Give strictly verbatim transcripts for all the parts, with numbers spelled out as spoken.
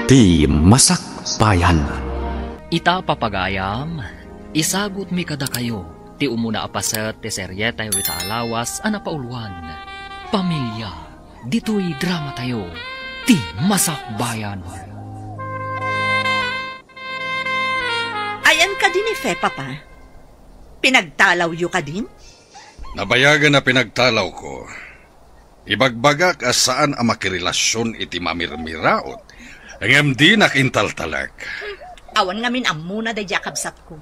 Ti Masakbayan. Ita, papagayam, isagutmi kadakayo ti umuna a paset ti serietayo ita a lawas a napauluan, Pamilya, ditoy dramatayo, Ti Masakbayan. Ayan kadi ni Fe, Papa? Pinagtalawyo kadin? Nabayagen a pinagtalawko. Ibagbagak a saan a makirelasion iti mamirmiraot, ngem dinak intaltalek. Awan ngamin ammona daydiay a kabsatko.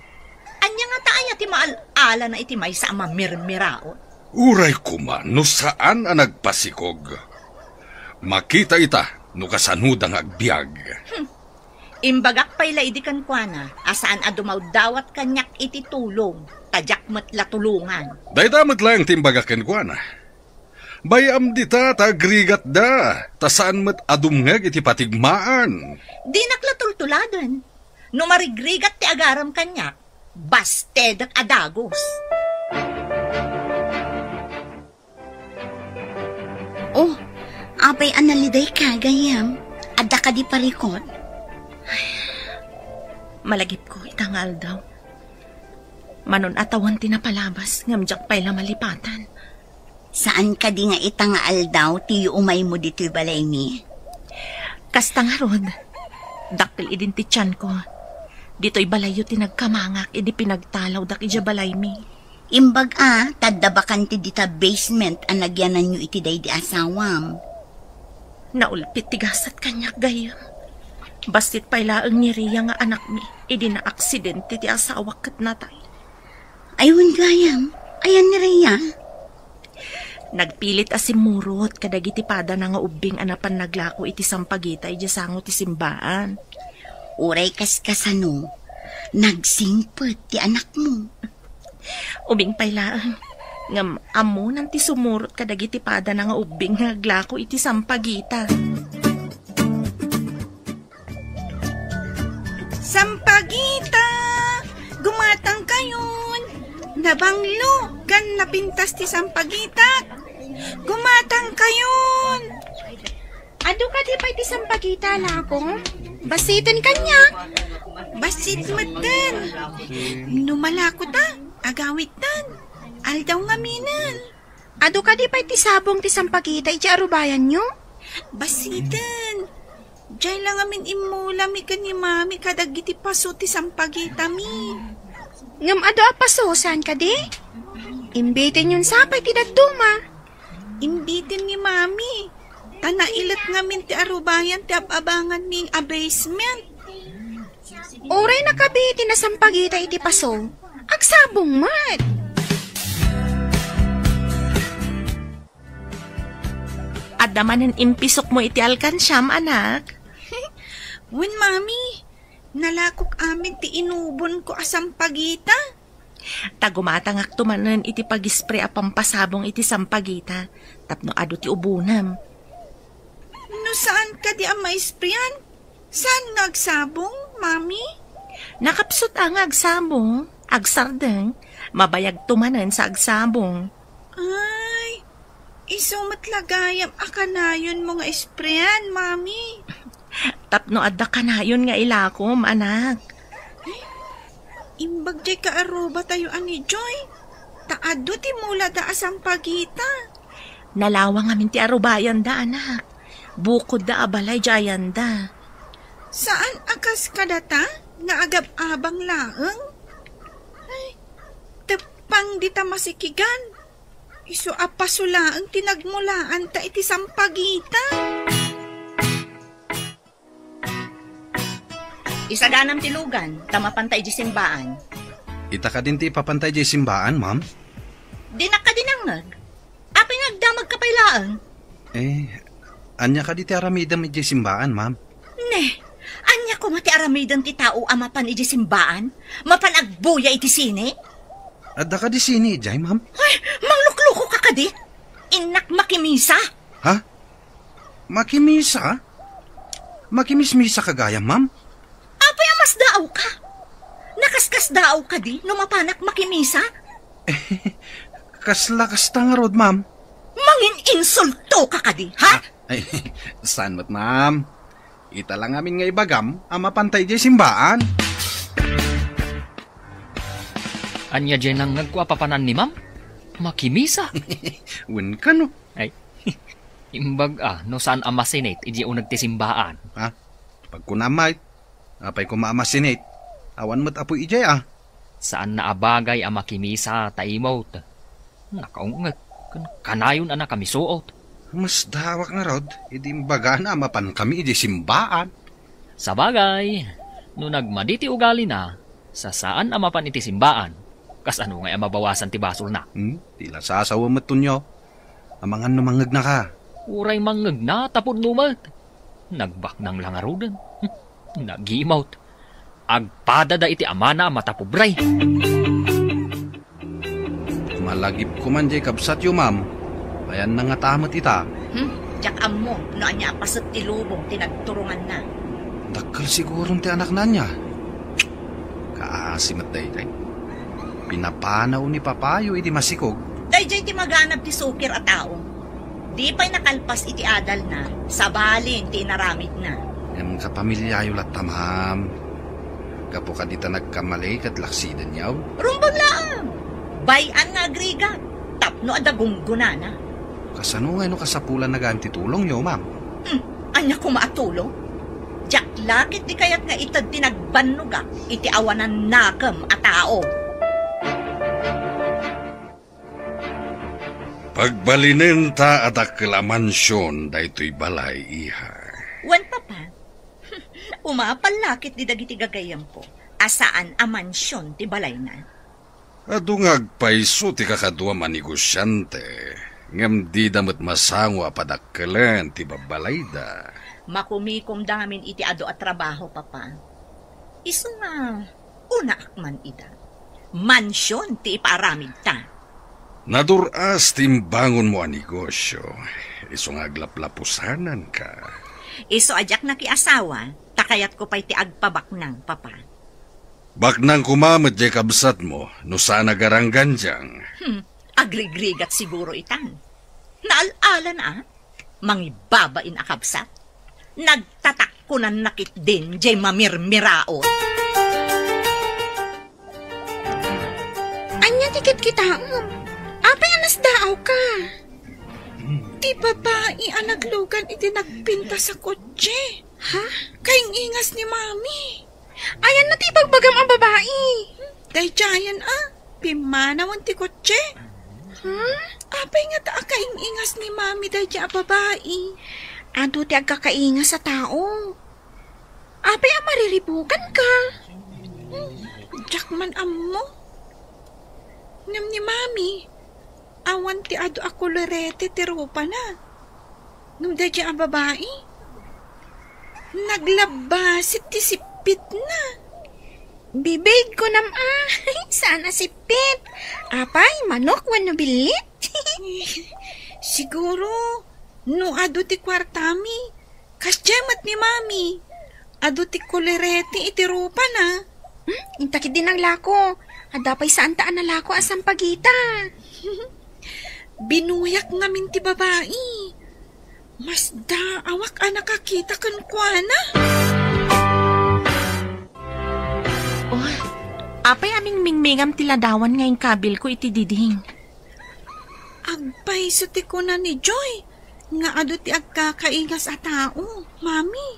Ania ngata aya ti maal-alana iti maysa a mamirmiraot? Uray koma no saan a nagpasikog. Makita ita no kasanoda nga agbiag. Hmm. Imbagak pay la idi kenkuana a saan a dumawdawat kaniak iti tulong, ta diak met la tulongan. Dayta met laeng ti imbagak kenkuana. Bay-am dita ta agrigatda, ta saan met a dumngeg iti patigmaan. Dinak la tultuladen. No marigrigat ti agaram kaniak, bastedek a dagus. Oh, apay a nalidayka, gayyem? Adda kadi parikut? Ay, malagipko ita nga aldaw. Manon-atawan ti napalabas, ngem diak pay la malipatan. Saan kadi nga ita nga aldaw ti umaymo ditoy balaymi? Kasta ngarud, dakkel idin ti tianko. Ditoy balayyo ti nagkamangak idi pinagtalawdak idiay balaymi. Imbag a, ta adda bakante dita basement a nagyananyo iti daydi asawam. Naulpit ti gasat kaniak, gayyem. Bassit pay laeng ni Ria nga anakmi idi naaksidente ti asawak ket natay. Ay, wen gayam, ayan ni Ria? Nagpilit a simmurot kadagiti padana nga ubbing a napan naglako iti sampagita idiay sango ti simbaan. Uray kaskasano, nagsingpet ti anakmo. Ubing pay laeng, ngem ammonan ti sumurot kadagiti padana nga ubbing nga naglako iti sampagita. Sampagita! Gumatangkayon! Nabanglo ken napintas ti sampagitak! Gumatangkayon! Adu kadi pay ti sampagita, lako? Bassiten kaniak? Bassit metten. No malako ta, agawidtan. Aldaw ngaminen. Adu kadi pay ti sabong ti sampagita iti arubayanyo? Bassiten. Diay la ngamin immulami ken ni Mami kadagiti paso ti sampagitami. Ngem adu a paso, saan kadi? Imbitenyon sa pay ti dadduma. Imbiten ni Mami. Ta nailet ngamin ti arubayan ti ab-abanganmi a basement. Uray nakabi ti nasampagita iti paso, agsabong met. Adda manen impisokmo iti alkansiam, anak? Wen, Mami, nalakok amin ti inubonko a sampagita. Ta gumatangakto manen iti pagispre a pampasabong iti sampagita tapno adu ti ubonam. No saan kadi a maisprean, saan nga agsabong, Mami? Nakapsut a nga agsabong, agsardeng, mabayagto manen sa agsabong. Ay, isu met la gayam a kanayonmo nga isprean, Mami. Tapno adda kanayon nga ilakom, anak. Imbag diay kaarubatayo a ni Joy, ta adu ti mulada a sampagita. Nalawang amin ti arubayanda, anak. Bukodda a balay diay ayanda. Saan a kas kadata nga agab-abang laeng? Ay, teppang dita masikigan. Isu a paso laeng ti nagmulaanta iti sampagita. Isaganam ti lugan, ta mapanta idiay simbaan. Ita kadin ti ipapanta idiay simbaan, ma'am? Dinak kadi nangngeg. Apay nga agdamagka pay laeng? Eh, ania kadi ti aramidem idiay simbaan, ma'am? Ne, ania koma ti aramiden ti tao a mapan idiay simbaan? Mapan agbuya iti sine? Adda kadi sine idiay, ma'am? Ay, manglukluko ka kadi? Innak makimisa? Ha? Makimisa? Makimismisa ka gayam, ma'am? Apay a masdaawka? Nakaskasdaaw kadi no mapanak makimisa? Kasla kasta ngarud, ma'am. Mangin-insulto ka kadi, ha? Ah, ay, saan met, ma'am? Ita la ngamin nga ibagam a mapanta idiay simbaan. Ania diay nangngegko a papanan ni Ma'am? Makimisa. Wen kano? Ay, imbag a, no saan a masinit idiay uneg ti simbaan. Ha? Pagkunam met, apay koma a masinit? Awan met apoy idiay a. Saanna a bagay a makimisa ta imot. Nakaung-et, ken kanayon a nakamisuot. Masdaawak ngarud, idi imbagana a mapankami idiay simbaan. Sabagay, no nagmadi ti ugalina, sa saan a mapan iti simbaan, kasano ngay a mabawasan ti basolna? Hmm? Ti la sasawa met, Tonyo. Amangan no mangngegnaka. Uray mangnegna, ta pudno met. Nagbaknang la ngaruden. Nagimot. Agpadada iti amana a matapobre. Malagipko man diay kabsatyo, ma'am. Ayanna ngata met ita. Hmm? Diak ammo no ania a paset ti lubong ti nagturonganna. Dakkel siguron ti anakna ania. Kaasi met daytoy. Pinapanaw ni papayo idi masikog. Daydiay ti maganab ti sukir a tao. Di pay nakalpas iti adalna, sabalin ti inaramidna. Ngem kapamilyayo latta, ma'am. Gapu kadi ta nagkamali ket laksidenyo. Rumbeng laeng! Bay-an nga agrigat, tapno adda gunggonana. Kasano ngay no kasapulanna gayam ti tulongyo, ma'am? Hmm, ania koma a tulong? Diak la ketdi kayat nga ited ti nagbannogak iti awanan nakem a tao. Pagbalinenta a dakkel a mansion daytoy balay, iha. Wen, Papa. Umapal la ketdi dagiti gagayyemko a saan a mansion ti balayna. Adu nga agpayso ti kakaduam a negosiante, ngem dida met masango a padakkelen ti babbalayda. Makumikomda ngamin iti adu a trabaho, Papa. Isu nga, unaak man ida. Mansion ti ipaaramidta. Nadur-as ti imbangonmo a negosio, isu nga aglaplapusananka. Isu a diak nakiasawa, ta kayatko pay ti agpabaknang, Papa. Baknang koma met diay kabsatmo no saan a garanggandiang. Hmm, agrigrigat siguro itan. Naal-alan a, mangibabain a kabsat. Nagtatakkunan na ketdin diay mamirmiraot. Ania ti kitkitaem? Apay a nasdaawka? Ti babai a naglugan iti nagpintas a kotse. Ha? Kaing-ingas ni Mami. Ayanna ti ibagbagam a babai. Daydiayen a, pimmanawen ti kotse. Hmm? Apay ngata a kaing-ingas ni Mami daydiay a babai? Adu ti agkakaingas a tao. Apay a mariribukanka? Hmm, diak man ammo. Ngem ni Mami, awan ti adu a kolorete ti rupana. Ngem daydiay a babai, naglabbasit ti sippitna. Bibig, kunam a, saan a sippit. Apay, manok wenno billit? Siguro, no adu ti kuartami, kasdiay met ni Mami. Adu ti kolorete iti rupana. Hmm? Inta ketdi nanglako. Adda pay saanta a nalako a sampagita. Binuyak ngamin ti babai. Masdaawak a nakakita kenkuana. Oh, apay a mingmingmingam ti ladawan nga inkabilko iti diding? Agpayso ti kuna ni Joy nga adu ti agkakaingas a tao, Mami.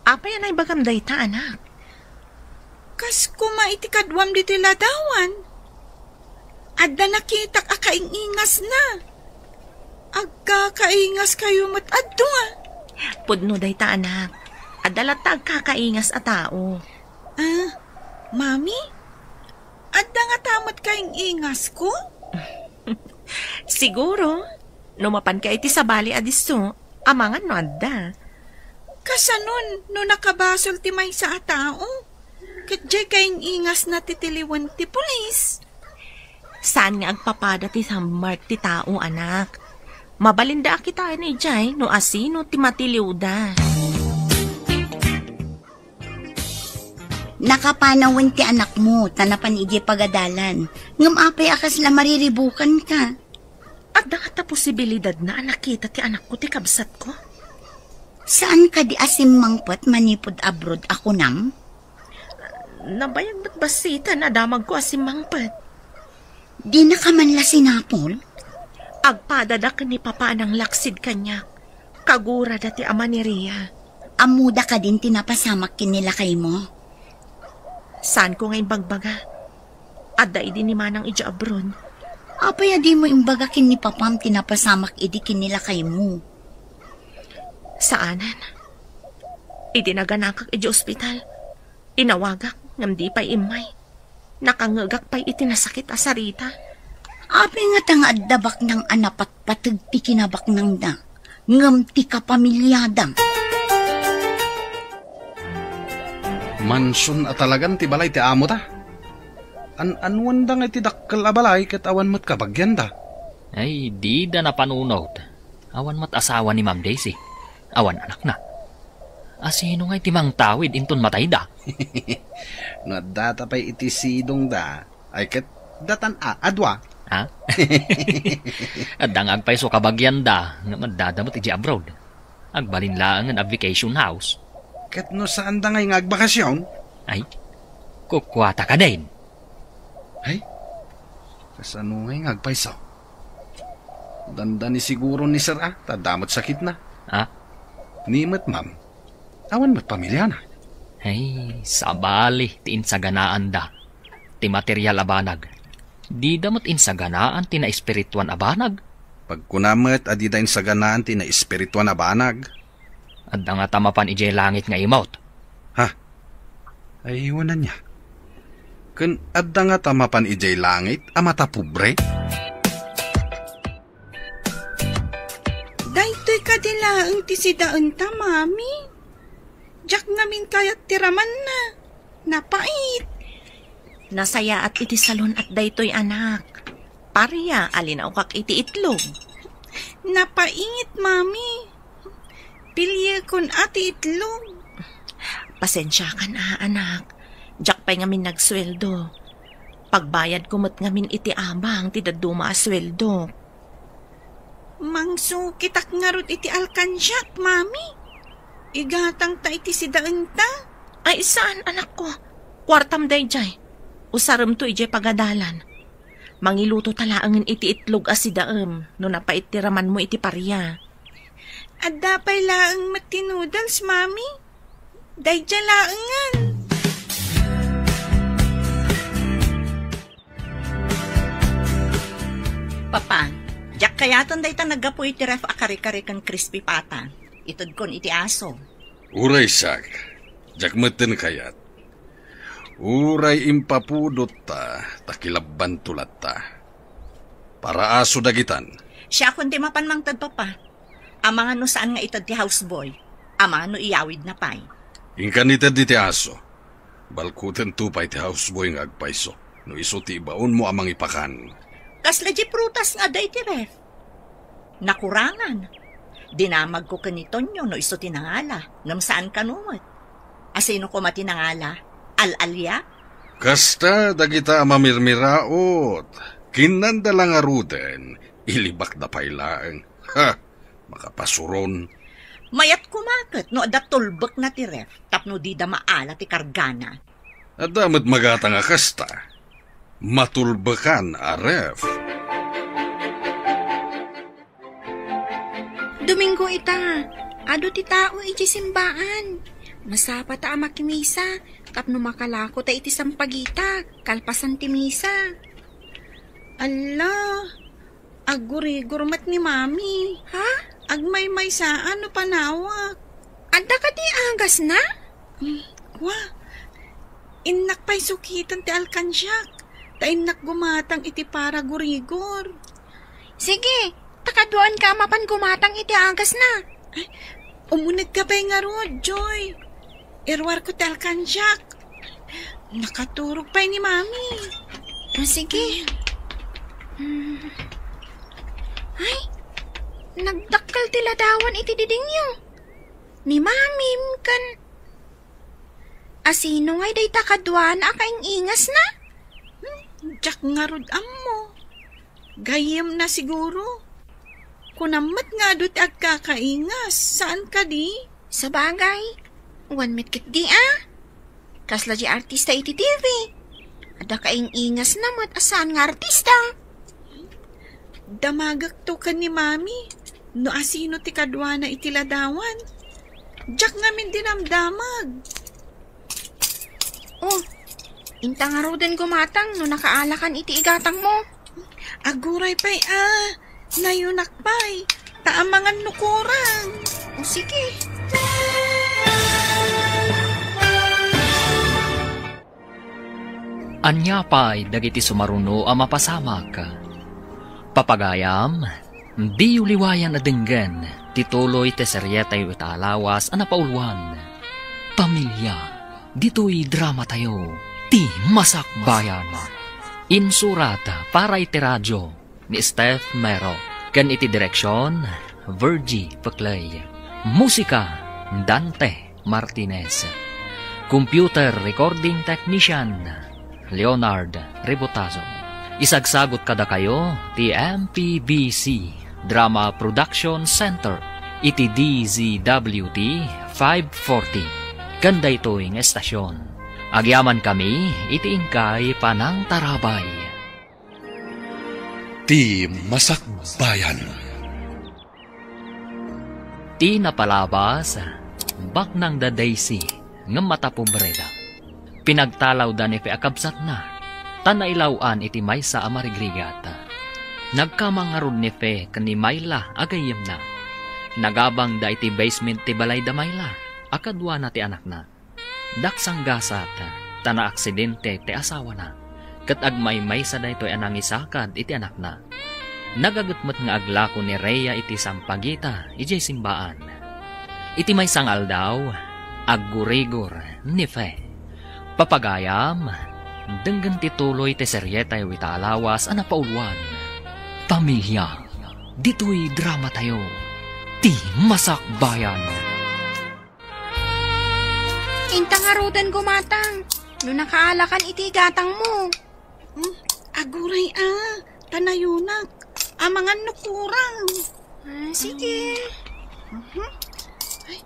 Apay a naibagam dayta, anak? Kas koma iti kaduam ditoy ladawan. Adda nakitak a kaing-ingasna. Agkakaingaskayo met adu a. Pudno dayta, anak. Adda latta agkakaingas a tao. Ah, Mami? Adda ngata met kaing-ingasko? Siguro, no mapanka iti sabali a disso, amangan no adda. Kasanon no nakabasol ti maysa a tao? Ket diay kaing-ingasna ti tiliwen ti pulis? Saan nga agpapada ti sammark ti tao, anak. Mabalinda a kitaen idiay no asino ti matiliwda. Nakapanawen ti anakmo, ta napan idiay pagadalan. Ngem apay a kasla mariribukanka? Adda ngata posibilidadna a nakita ti anakko ti kabsatko? Saan kadi a simmangpet manipud abroad a kunam? Nabayag met bassiten a damagko a simmangpet. Dinaka man la sinapol? Agpadadak ken ni Papa a nanglaksid kaniak. Kagurada ti ama ni Ria. Ammoda kadin ti napasamak ken ni lakaymo? Saanko nga imbagbaga. Adda idi ni Manang idiay abroad. Apay a dimo imbaga ken ni Papam ti napasamak idi ken ni lakaymo? Saanen. Idi naganakak idiay ospital, inawagak ngem di pay immay. Nakangngegak pay iti nasakit a sarita. Apay ngata nga adda baknang a napatpateg ti kinabaknangda, ngem ti kapamiliada? Mansion a talagan ti balay ti amota. An-anuanda nga iti dakkel a balay ket awan met kabagianda. Ay, dida napanunot. Awan met asawa ni Ma'am Daisy. Awan anakna. Asino ngay ti mangtawid inton matayda? No addata pay iti sidongda, ay ket datan a, a dua. Ha? Adda nga agpayso kabagianda, ngem addada met idiay abroad. Agbalin laengen a vacation house. Ket no saanda ngay nga agbakasion? Ay, kukuata kadin. Ay, kasano ngay nga agpayso? Dandani siguro ni Sir a, ta adda met sakitna. Ha? Ni met, ma'am. Awan met pamiliana. Ay, sabali ti insaganaanda ti material a banag. Dida met insaganaan ti naespirituan a banag. Pagkuna met a dida insaganaan ti naespirituan a banag. Adda ngata mapan idiay langit nga imot? Ha? Ay, wen ania. Ken adda ngata mapan idiay langit a matapobre? Daytoy kadi laeng ti sidaenta, Mami. Diak ngamin kayat ti ramanna. Napait. Nasayaat iti salon-at daytoy, anak. Paria a linaokak iti itlog. Napait, Mami. Piliekon a ti itlog. Pasensiakan a, anak. Diak pay ngamin nagsueldo. Pagbayadko met ngamin iti abang ti dadduma a sueldok. Mangsukitak ngarud iti alkansiak, Mami. Igatangta iti sidaenta. Ay, saan, anakko. Kuartam daydiay. Usaremto idiay pagadalan. Mangiluto ta laengen iti itlog a sidaem no napait ti ramanmo iti paria. Adda pay laeng met ti noodles, Mami. Daydiay laengen. Papa, diak kayaten dayta naggapu iti ref a kare-kare ken crispy pata. Itedkon iti aso. Uray siak, diak metten kayat. Uray impapudotta, ta kilabbanto latta. Para aso dagitan. Siakon ti mapan mangted, Papa. Amangan no saan nga ited ti houseboy. Amangan no iyawidna pay. Inkan ited iti aso. Balkutento pay ti houseboy nga agpayso no isu ti ibaonmo a mangipakan. Kasla di prutas nga adda iti ref? Nakurangan. Dinamagko ken ni Tonyo no isu ti nangala, ngem saan kano met. Asino koma ti nangala? Al-alia? Kasta dagita a mamirmiraot. Kinnanda la ngaruden, ilibakda pay laeng. Ha! Makapasuron. Mayat koma ket no adda tulbekna ti ref tapno dida maala ti kargana. Adda met magatang a kasta. Matulbekan a ref. Domingo ita, adu ti tao iti simbaan. Masapata a makimisa tapno makalako ta iti sampagita kalpasan ti misa. Alla, aggurigor met ni Mami. Ha? Agmaymaysaan no panawak. Adda kadi agasna? Hmm, wa. Innak pay sukiten ti alkansiak, ta innak gumatang iti para gurigor. Sige, ta kaduaenka a mapan gumatang iti agasna. Ay, umunegka pay ngarud, Joy. Iruarko ti alkansiak. Nakaturog pay ni Mami. Ah, sige. Mm. Ay, nagdakkel ti ladawan iti didingyo. Ni Mamim ken Asino ngay dayta kaduana a kaing-ingasna? Hmm, diak ngarud ammo. Gayyemna siguro. Kunam met nga adu ti agkakaingas, saan kadi? Sabagay, wen met ketdi a. Kasla di artista iti T V. Adda kaing-ingasna met a saan nga artista. Damagekto ken ni Mami no asino ti kaduana iti ladawan. Diak ngamin dinamdamag. Oh, inta ngaruden gumatang no nakaalakan iti igatangmo. Aguray pay a, nayunak pay, ta amangan no kurang. O sige. Ania pay dagiti sumaruno a mapasamak? Papagayam, diyo liwayan a denggen ti tuloy ti serietayo ita a lawas a napauluan, Pamilia. Ditoy dramatayo, Ti Masakbayan. Insurat para iti radio ni Steph Mero, ken iti direksion, Virgie Peclay. Musika, Dante Martinez. Computer recording technician, Leonard Rebotazo. Isagsagut kadakayo ti M P B C Drama Production Center iti D Z W T five forty. Ken daytoy nga estasyon, agyamankami iti inkay panangtarabay. Ti Masakbayan. Ti napalabas, baknang da Daisy, ngem matapobreda. Pinagtalawda ni Fe a kabsatna, ta nailaw-an iti maysa a marigrigat. Nagkamang ngarud ni Fe ken ni Myla a gayyemna. Nagabangda iti basement ti balay da Myla a kaduana ti anakna. Daksanggasat, ta naaksidente ti asawana, ket agmaymaysa daytoy a nangisakad iti anakna. Nagaget met nga aglako ni Rhea iti sampagita idiay simbaan. Iti maysa nga aldaw, aggurigor ni Fe. Papagayam, denggen ti tuloy ti serietayo ita a lawas a napauluan, Pamilia. Ditoy dramatayo, Ti Masakbayan. Inta ngaruden gumatang, no nakaalakan iti igatangmo. Hmm, aguray a, ta nayunak. Amangan no kurang. Ah, sige. Mhm. Ay,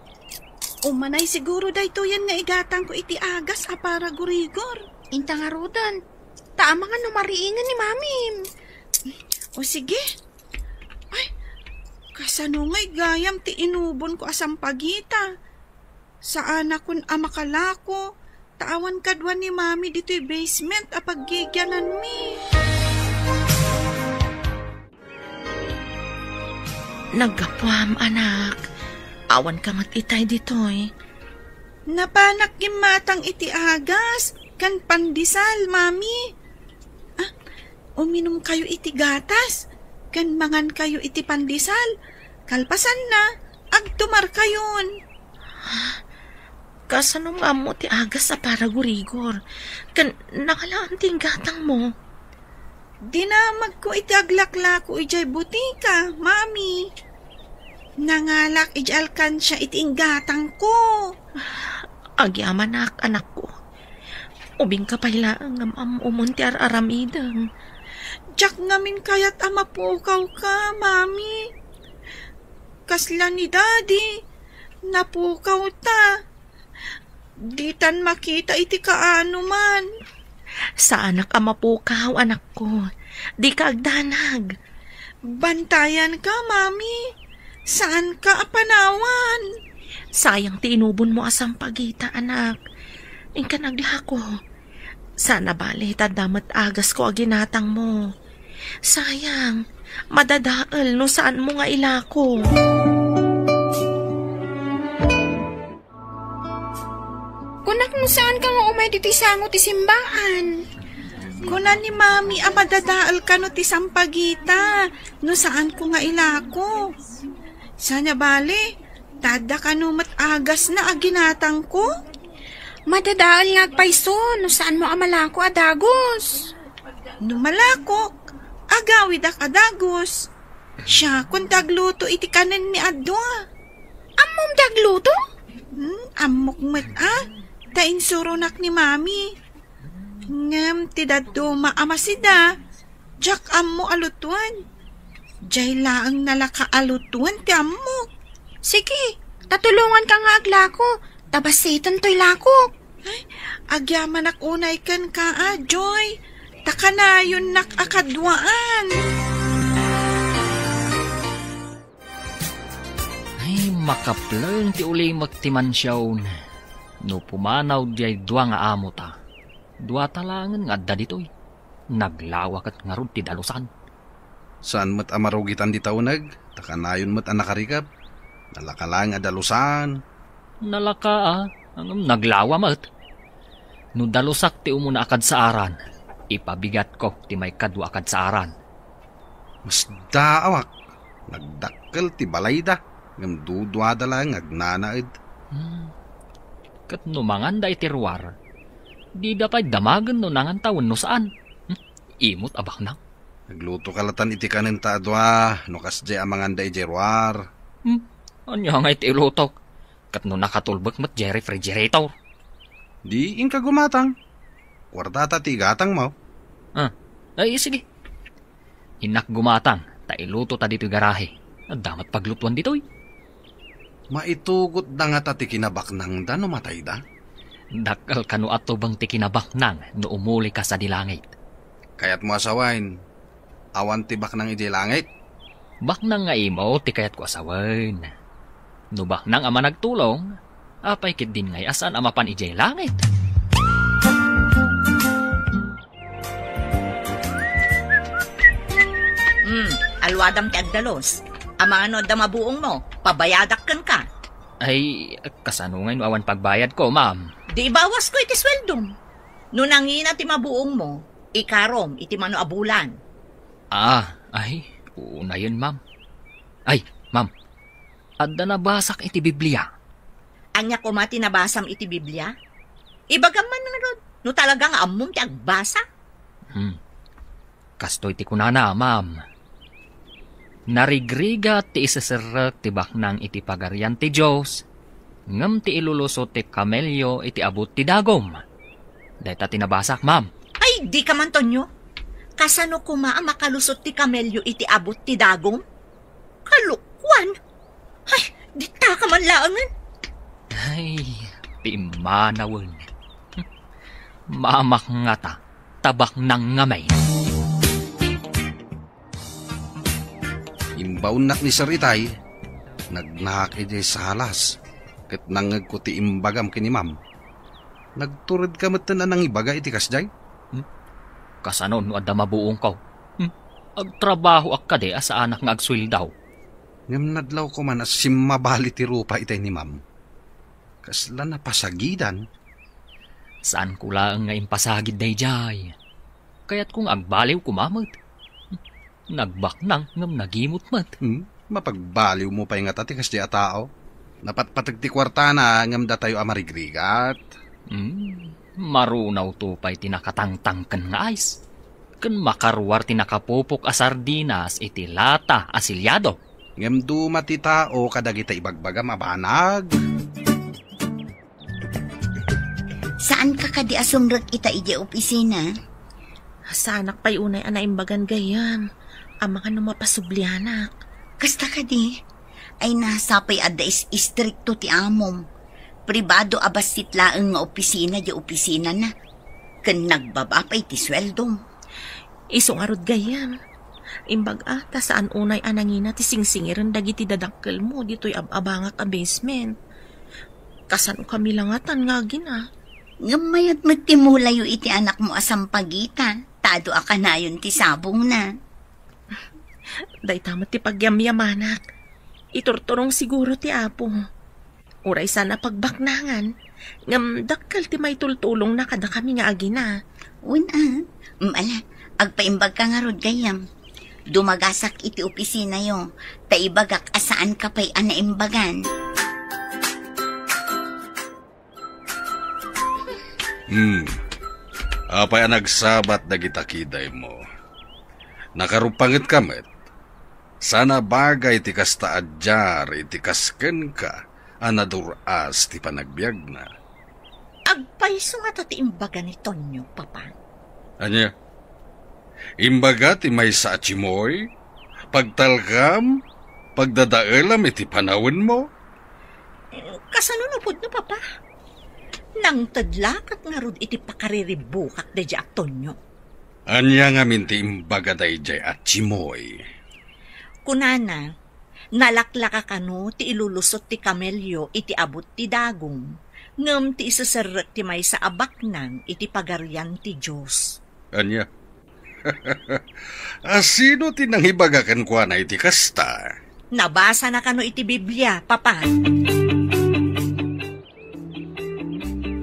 umanay siguro daytoyen nga igatangko iti agas a para gurigor. Inta ngaruden, ta amangan no mariingen ni Mamim. O sige. Ay, kasano ngay gayam ti inubonko a sampagita? Saanakon a makalako, ta awan kadua ni Mami ditoy basement a paggigiananmi. Naggapuam, anak. Awan ka met itay ditoy. Napanak gimmatang iti agas ken pandesal, Mami. Ah, uminumkayo iti gatas ken mangankayo iti pandesal. Kalpasanna, agtumarkayon. Kasano nga ammo ti agas a para gurigor? Ken nakalaan ti inggatangmo? Dinamagko iti aglaklako idiay butika, Mami. Nangalak idiay alkansia iti inggatangko. Agyamanak, anakko. Ubingka pay laeng ngem am-amom ti ar-aramidem. Diak ngamin kayat a mapukawka, Mami. Kasla ni Daddy, napukawta. Ditan makita iti kaanoman. Saanak a mapukaw, anakko. Dika agdanag. Bantayanka, Mami. Saanka a panawan. Sayang ti inubonmo a sampagita, anak. Inkan aglako. Saan a bale, ta adda met agasko a ginatangmo. Sayang, madadael no saanmo nga ilako. Kunak no saanka nga umay ditoy sango ti simbaan. Kuna ni Mami a madadael kano ti sampagita no saanko nga ilako. Saan a bale, ta adda kano met agasna a ginatangko? Madadael nga agpayso no saanmo a malako a dagus. No malakok, agawidak a dagus. Siakon ti agluto iti kanen ni adua. Ammom ti agluto? Hmm, ammok met a, ta insuronak ni Mami. Ngem ti dadduma a masida, diak ammo a lutoen. Diay laeng nalaka a lutoen ti ammok. Sige, Ta tulonganka nga aglako, ta basiten toy lakok. Ay, agyamanak unay kenka, a, Joy. Ta kanayonnak a kaduaan. Ay, makapleng ti ulimek ti mansion. No pumanaw diay dua nga amota, duata laengen nga adda ditoy. Naglawa ket ngarud ti dalusan. Saan met a marugitan dita uneg, ta kanayon met a nakarikep. Nalaka laeng a dalusan. Nalaka, a, ngem naglawa met. No dalusak ti umuna a kadsaaran, ipabigatko ti maikadua a kadsaaran. Masdaawak. Nagdakkel ti balayda, ngem duduada laeng nga agnanaed. Hmm. Ket no manganda iti ruar, dida pay damagen no nanganta wenno saan. Hmm. Imot a baknang. Naglutoka latan iti kanenta a dua, no kasdiay a manganda idiay ruar. Hmm. Ania nga iti ilutok? Ket no nakatulbek met diay refrigerator? Di inka gumatang. Kuartata ti igatangmo. Ah, ay, sige. Innak gumatang, ta ilutota ditoy garahe. Adda met paglutuan ditoy. Maitugotda ngata ti kinabaknangda no matayda? Dakkel kano a tubeng ti kinabaknang no umulika sadi langit. Kayatmo a sawen, awan ti baknang idiay langit? Baknang nga imo ti kayatko a sawen. No baknang a managtulong, apay ketdin ngay a saan a mapan idiay langit? Hmm, alwadam ti agdalus. Amangan no adda mabuongmo, pabayadak kenka. Ay, kasano ngay no awan pagbayadko, ma'am? Di ibawasko iti sueldom. No nangina ti mabuongmo, ikarom iti mano a bulan. Ah, ay, unayen, ma'am. Ay, ma'am, adda nabasak iti Biblia. Ania koma ti nabasam iti Biblia? Ibagam man ngarud, no talaga nga ammom ti agbasa. Hmm. Kastoy ti kunana, ma'am. Narigrigat ti iseserrek ti baknang iti Pagarian ti Dios, ngem ti ilulusot ti kamelio iti abut ti dagum. Dayta ti nabasak, ma'am. Ay, dika man, Tonyo. Kasano koma a makalusot ti kamelio iti abut ti dagum? Kalokuan! Ay, ditaka man laengen. Ay, pimmanawen. Mamak ngata, ta baknang ngamin. Imbaonnak ni Sir Itay, nagnaak idiay salas, ket nangngegko ti imbagam ken ni Ma'am. Nagturedka metten a nangibaga iti kasdiay? Hmm? Kasano no adda mabuongko? Hmm? Agtrabahoak kadi a saanak nga agsueldo. Ngem nadlawko man a simmabali ti rupa itay ni Ma'am. Kasla napasagidan. Saanko laeng nga impasagid daydiay. Kayatko nga agbaliw koma met. Nagbaknang ngem nagimot met. Hmm? Mapagbaliwmo pay ngata ti kasdiay a tao? Napatpateg ti kuartana ngem datayo a marigrigat. Hmm, marunawto pay ti nakatangtangken nga ice. Ken makaruar ti nakapupok a sardinas iti lata a siliado. Ngem duma ti tao kadagita ibagbagam a banag. Saanka kadi a sumrek ita idiay opisina? Saanak pay unay a naimbagan gayyem. Amangan no mapasublianak. Kasta kadi? Ay, sapay adda is-, istrikto ti amom. Pribado a bassit laeng nga opisina diay opisinana. Ken nagbaba pay ti sueldom. Isu ngarud gayyem. Imbag-a, ta saan unay a nangina ti singsingiren dagiti dadakkelmo ditoy ab-abangak a basement. Kasano kami langatan nga agina? Ngem mayat met ti mulayo iti anakmo a sampagita, ta adu a kanayon ti sabongna. Dayta met ti pagyamyamanak. Iturturong siguro ti Apo. Uray saan a pagbaknangan, ngem dakkel ti maitultulongna kadakami nga agina. Wen a, mm, ala, agpaimbagka ngarud gayyem. Dumagasak iti opisinayo, ta ibagak a saanka pay a naimbagan. Hmm. Apay a nagsabat dagita kidaymo? Nakarupangetka met? Saan a bagay ti kasta a diar iti kas kenka a nadur-as ti panagbiagna. Agpayso ngata ti imbaga ni Tonyo, Papa? Ania? Imbaga ti maysa a timoy, pagtalkam, pagdadaelam iti panawenmo? Kasano no pudno, Papa? Nangted la ket ngarud iti pakariribbukak daydiay a Tonyo. Ania ngamin ti imbaga daydiay a Chimoy? Kunana, nalaklaka kano ti ilulusot ti kamelio iti abut ti dagum, ngem ti iseserrek ti maysa a baknang iti Pagarian ti Dios. Ania? A, sino ti nangibaga kenkuana iti kasta? Nabasana kano iti Biblia, Papa.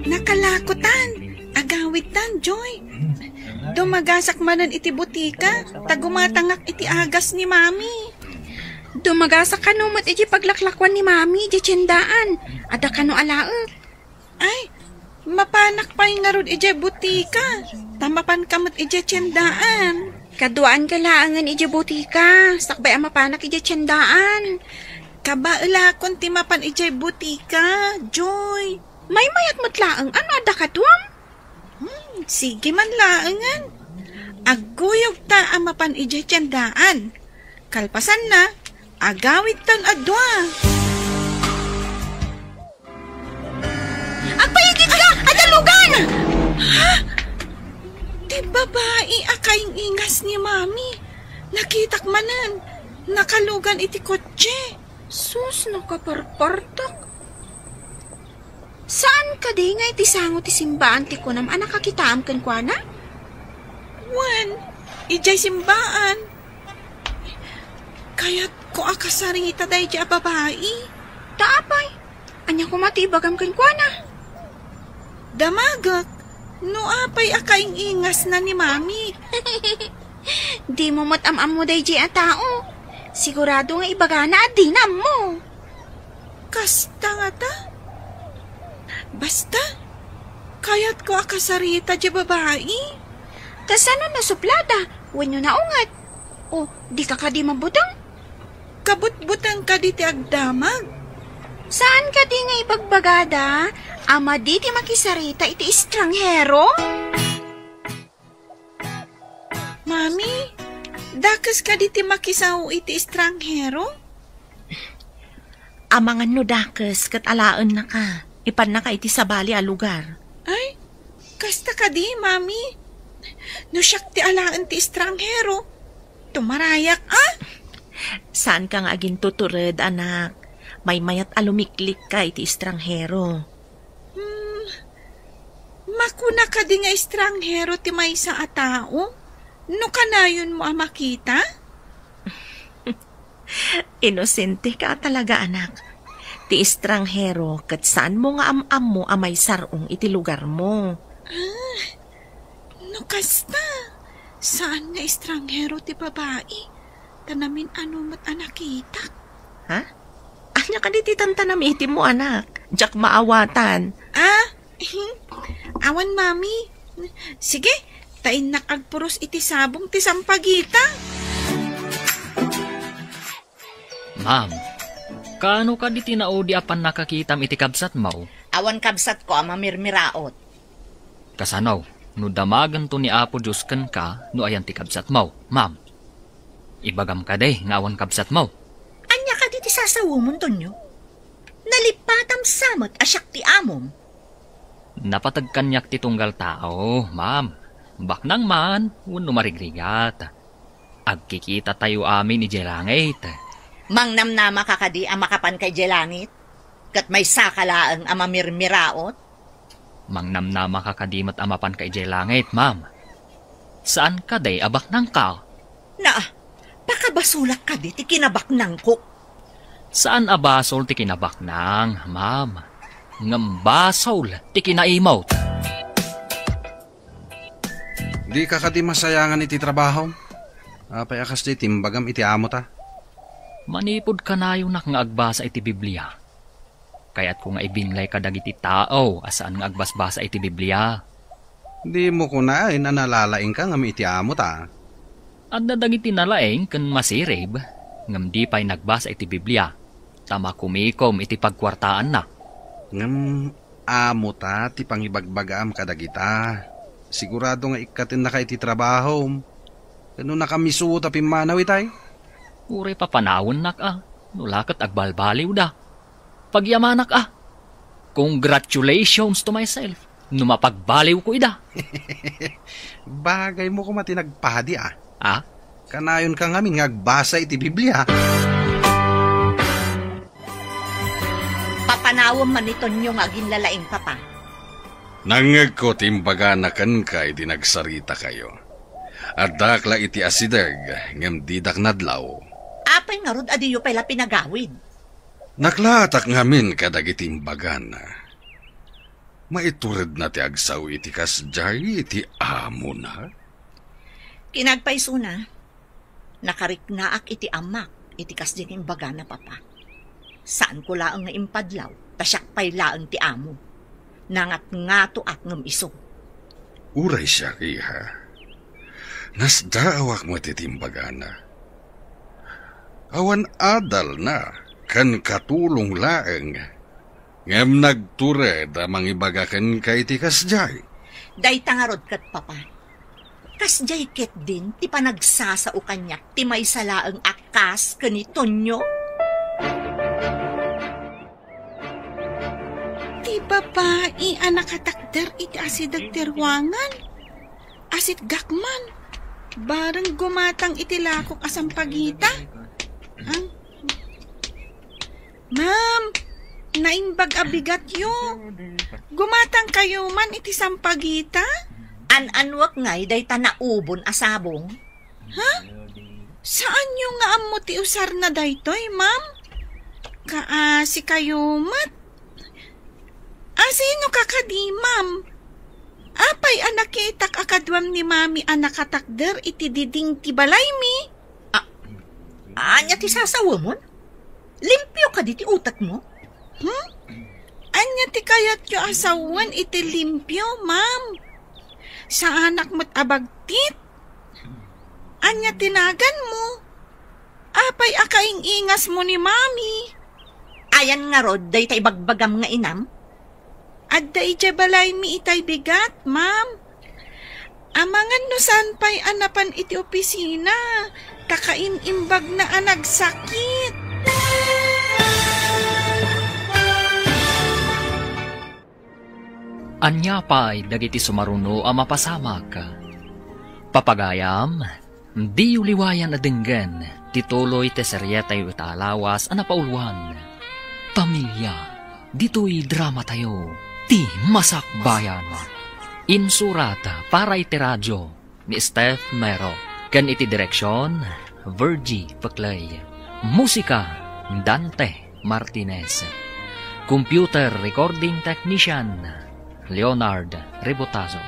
Nakalakotan, agawidtan, Joy. Dumagasak manen iti butika, ta gumatangak iti agas ni Mami. Dumagasak kano met iti paglaklakuan ni Mami, iti tiendaan. Adda kano alaek. Ay, mapanak pay ngarud idiay butika, ta mapanka met idiay tiendaan. Kaduaanka laengen idiay butika, sakbay a mapanak idiay tiendaan. Kabaelakon ti mapan idiay butika, Joy. Maymayat met laeng, ano adda kaduam? Hmm, sige man laengen. Agguyogta a mapan idiay tiendaan. Kalpasanna, agawidtan a dua. Agpaigidka! Adda lugan! Ha? Ti babai a kaing-ingas ni Mami. Nakitak manen. Nakalugan iti kotse. Sus, nakaparpartak. Saan kadi nga iti sango ti simbaan ti kunam a nakakitaam kenkuana? Wen, idiay simbaan. Kayatko a kasarita daydiay a babai. Ta apay? Ania koma ti ibagam kenkuana? Damagek, no apay a kaing-ingasna ni Mami. Dimo met am-ammo daydiay a tao. Sigurado nga ibagana a dina ammo. Kasta ngata? Basta, kayatko a kasarita diay babai. Kasano, nasuplada wenno naunget? O, dika kadi mabuteng? Kabutbuteng kadi ti agdamag. Saan kadi nga ibagbagada a madi ti makisarita iti estranghero? Mami, dakes kadi ti makisao iti estranghero? Amangan no dakes ket alaennaka, ipannaka iti sabali a lugar. Ay, kasta kadi, Mami? No siak ti alaen ti estranghero, tumarayak, a? Saanka nga agintutured, anak. Maymayat a lumiklikka iti estranghero. Hmm, makuna kadi nga estranghero ti maysa a tao no kanayonmo a makita? Inosenteka a talaga, anak. Ti estranghero ket saanmo nga am-ammo a maisar-ong iti lugarmo. Ah, no kasta, saan nga estranghero ti babai, ta namin-ano met a nakitak. Ha? Ania kadi ti tantanamitimmo, anak? Diak maawatan. Ah, awan, Mami. Sige, ta innak agpuros iti sabong ti sampagita. Ma'am, kaano kadi ti naudi a pannakakitam iti kabsatmo? Awan kabsatko a mamirmiraot. Kasano no damagento ni Apo Dios kenka no ayan ti kabsatmo, ma'am? Ibagam kadi nga awan kabsatmo. Ania kadi ti sasawemon, Tonyo? Nalipatam sa met a siak ti amom. Napateg kaniak ti tunggal tao, ma'am. Baknang man wenno marigrigat. Agkikitatayo amin idiay langit. Mangnamnamaka kadi a makapanka idiay langit? Ket maysaka laeng a mamirmiraot? Mangnamnamaka kadi met a mapanka idiay langit, ma'am? Saan kadi a baknangka? Na, pakabasolak kadi ti kinabaknangko? Saan a basol ti kinabaknang, ma'am. Ngem basol ti kinaimot. Dika kadi masayangan iti trabahom? Apay a kasdi ti imbagam iti amota? Manipud kanayonak nga agbasa iti Biblia, kayatko nga ibinlay kadagiti tao a saan nga agbasbasa iti Biblia. Dimo kunaen a nalalaingka ngem iti amota? Adda dagiti nalaing ken masirib, ngem di pay nagbasa iti Biblia, ta makumikom iti pagkuartaanna. Ngem amota ti pangibagbagaam kadagita. Sigurado nga ikkatennaka iti trabahom. Ken no nakamisuot a pimmanaw itay? Uray papanawennak a, no la ket agbalbaliwda. Pagyamanak a. Congratulations to myself no mapagbaliwko ida. Bagaymo koma ti nagpadi a. Ah? Kanayonka ngamin nga agbasa iti Biblia. Papanawem man ni Tonio nga aginlalaing, Papa. Nangngegko ti imbagana kenka idi nagsaritakayo. Addaak la iti asideg, ngem didak nadlaw. Apay ngarud a diyo pay la pinagawid? Naklaatak ngamin kadagiti imbagana. Maituredna ti agsao iti kasdiay iti amona? Kinagpaysona, nakariknaak iti amak iti kasdi nga imbagana, Papa. Saanko laeng nga impadlaw, ta siak pay laeng ti amo. Nangatngatoak ngem isu. Uray siak, iha. Nasdaawak met iti imbagana. Awan adalna, ken katulong laeng. Ngem nagtured a mangibaga kenka iti kasdiay. Dayta ngarud ket, Papa. Kasdiay ketdin ti panagsasao kaniak ti maysa laeng a kas ken ni Tonio? Ti babai a nakatakder iti asideg ti ruangan. Asitgak man. Bareng gumatang iti lakok a sampagita. Ang Ma'am, naimbag a bigatyo. Gumatangkayo man iti sampagita? An-anuak ngay dayta naubon a sabong? Ha? Saanyo nga ammo ti usarna daytoy, ma'am? Kaasikayo met. Asino ka kadi, ma'am? Apay a nakitak a kaduam ni mami a nakatakder iti diding ti balaymi? A-, ania ti sasawemon? Limpio kadi ti utekmo? Hmm? Ania ti kayatyo a sawen iti limpio, ma'am? Saanak met a bagtit? Ania ti naganmo? Apay a kaing-ingasmo ni mami? Ayan ngarud dayta ibagbagam nga inam? Adda idiay balaymi itay bigat, ma'am. Amangan no saan pay a napan iti opisina, ta kaim-imbagna a nagsakit. Ania pay dagiti sumaruno a mapasamak? Papagayam, diyo liwayan a denggen ti tuloy ti serietayo ita a lawas a napauluan, Pamilia. Ditoy dramatayo, Ti Masakbayan. Insurat para iti radio ni Steph Mero, ken iti direksion, Virgie Peclay. Musika, Dante Martinez. Computer recording technician, Leonard Rebotazo.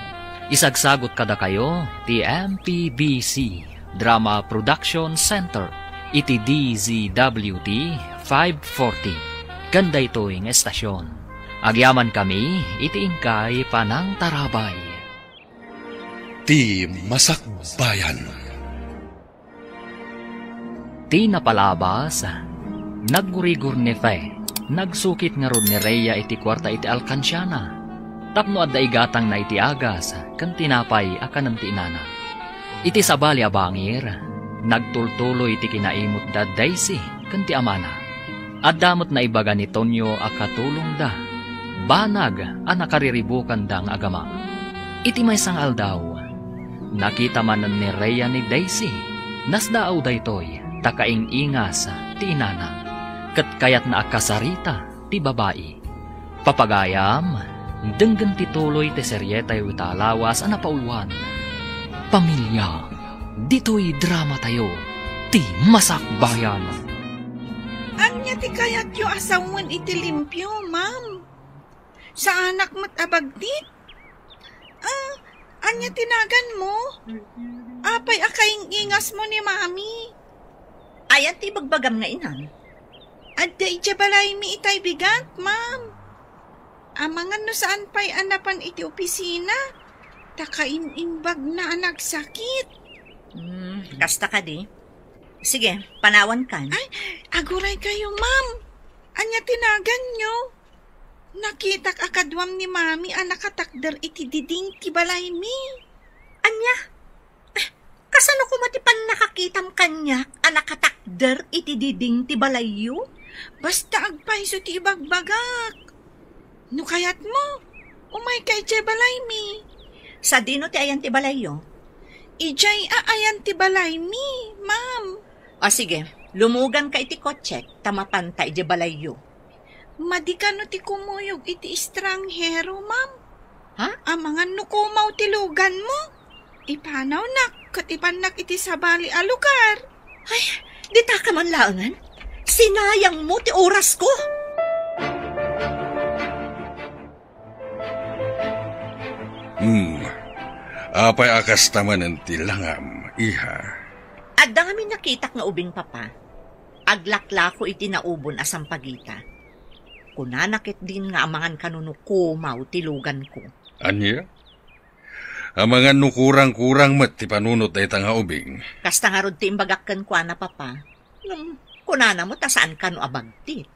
Isagsagut kadakayo ti M P B C Drama Production Center iti D Z W T five forty. Ken daytoy nga estasion, agyamankami iti inkay panangtarabay. Ti Masakbayan. Ti napalabas, naggurigor ni Fe. Nagsukit ngarud ni Rhea iti kuarta iti alkansiana tapno adda igatangna iti agas ken tinapay a kanen ti inana. Iti sabali a bangir, nagtultuloy ti kinaimutda Daisy ken ti amana. Adda met naibaga ni Tonio a katulongda, banag a nakariribukanda nga agama. Iti maysa nga aldaw, nakita manen ni Rhea ni Daisy. Nasdaaw daytoy ta kaing-ingas ti inana, ket kayatna a kasarita ti babai. Papagayam, denggen ti tuloy ti serietayo ita a lawas a napauluan, Pamilia. Ditoy dramatayo, Ti Masakbayan. Ania ti kayatyo a sawen iti limpio, ma'am? Saanak met a bagtit? Ah, ania ti naganmo? Apay a kaing-ingasmo ni Mami? Ayan ti ibagbagam nga inam? Adda idiay balaymi itay bigat, ma'am. Amangan no saan pay a napan iti opisina, ta kaim-imbagna a nagsakit. Hmm, kasta kadi. Sige, panawankan. Ay, aguray kayo, ma'am. Ania ti naganyo? Nakitak a kaduam ni Mami a nakatakder iti diding ti balaymi. Ania? Eh, kasano koma ti pannakakitam kaniak a nakatakder iti diding ti balayyo? Basta agpayso ti ibagbagak. No kayatmo, umayka idiay balaymi. Sadino ti ayan ti balayyo? Idiay a ayan ti balaymi, ma'am. O sige, lumuganka iti kotsek, ta mapanta idiay balayyo. Madi kano ti kumuyog iti estranghero, ma'am? Ha? Amangan no kumaw ti luganmo. Ipanawnak ket ipannak iti sabali a lugar. Ay, dita ka man laengen? Sinayangmo ti orasko. Hmm. Apay a kasta manen ti langam, iha? Adda ngamin nakitak nga ubing, Papa. Aglaklako iti naubon a sampagita. Kunana ketdin nga amangan kano no kumaw ti luganko. Ania? Amangan no kurang-kurang met ti panunot dayta nga ubing. Kasta ngarud ti imbagak kenkuana, Papa. Ngem kunana met a saan kano a bagtit.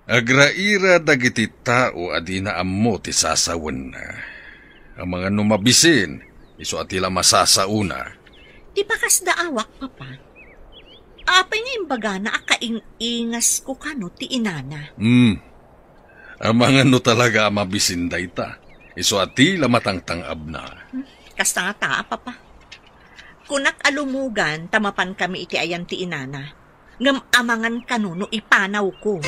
Agraira dagiti tao a dina ammo ti sasawenna. Amangan no mabisin, isu a ti la masasaona. Ti pakasdaawak, Papa. Apay nga imbagana a kaing-ingasko kano ti inana? Hmm. Amangan no talaga a mabisin dayta. Isu a ti la matangtang-abna. Hmm. Kasta ngata, Papa. Kunak a lumugan ta mapankami iti ayan ti inana. Ngem amangan kano no ipanawko.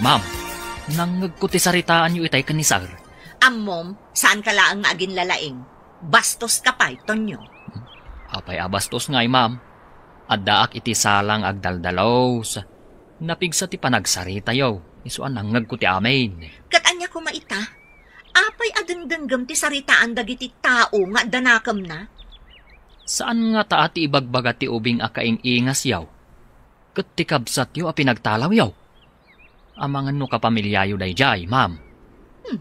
Ma'am, nangngegko ti saritaanyo itay ken ni Sir. Ammom, saanka laeng nga aginlalaing. Bastoska pay, Tonyo. Apay a bastos ngay, ma'am? Addaak iti sala nga agdaldalus. Napigsa ti panagsaritayo, isu a nangngegko ti amin. Ket ania koma ita? Apay a dengdenggem ti saritaan dagiti tao nga adda nakemna? Saan ngata a ti ibagbaga ti ubing a kaing-ingasyo ket ti kabsatyo a pinagtalawyo? Amangan no kapamiliayo daydiay, ma'am. Hmm.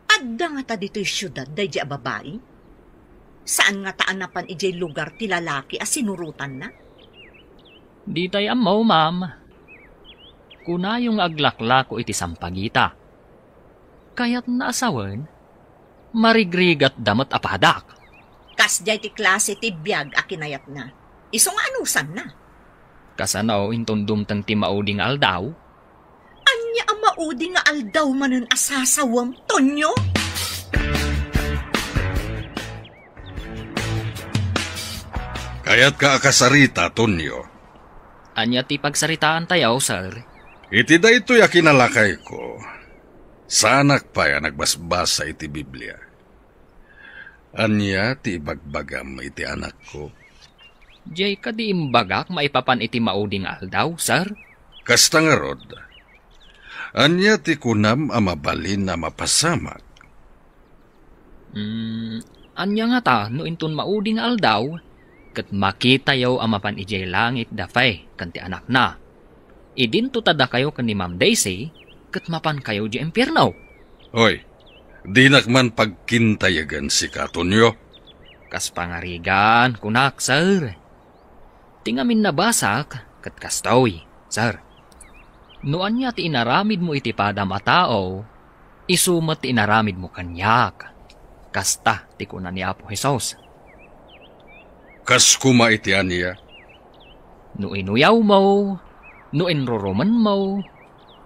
Adda ngata ditoy siudad daydiay a babai? Saan ngata a napan idiay lugar ti lalaki a sinurotanna? Ditay ammo, ma'am. Kunayo nga aglaklako iti sampagita. Kayatna a sawen, marigrigatda met a padak. Kasdiay ti klase ti biag a kinayatna. Isu nga anusanna. Kasano inton dumteng ti maudi nga aldaw? Ania a maudi nga aldaw manen a sasawem, Tonyo? Kayatka a kasarita, Tonyo? Ania ti pagsaritaantayo, sir? Iti daytoy a kinalakayko, saanak pay a nagbasbasa iti Biblia. Ania ti ibagbagam iti anakko? Diay kadi imbagak maipapan iti maudi nga aldaw, sir? Kasta ngarud, ania ti kunam a mabalin a mapasamak? Mm, ania ngata no inton maudi nga aldaw, ket makitayo a mapan idiay langit da Faye ken ti anakna? Idinto ta dakayo ken ni Ma'am Daisy ket mapankayo idiay impierno. Hoy, dinak man pagkintayagan sika, Tonyo. Kas pangarigan, kunak, sir. Ti ngamin nabasak ket kastoy, sir. No ania ti inaramidmo iti padam a tao, isu met ti inaramidmo kaniak. Kasta ti kuna ni Apo Jesus. Kas koma iti ania? No inuyawmo, no inrurumenmo,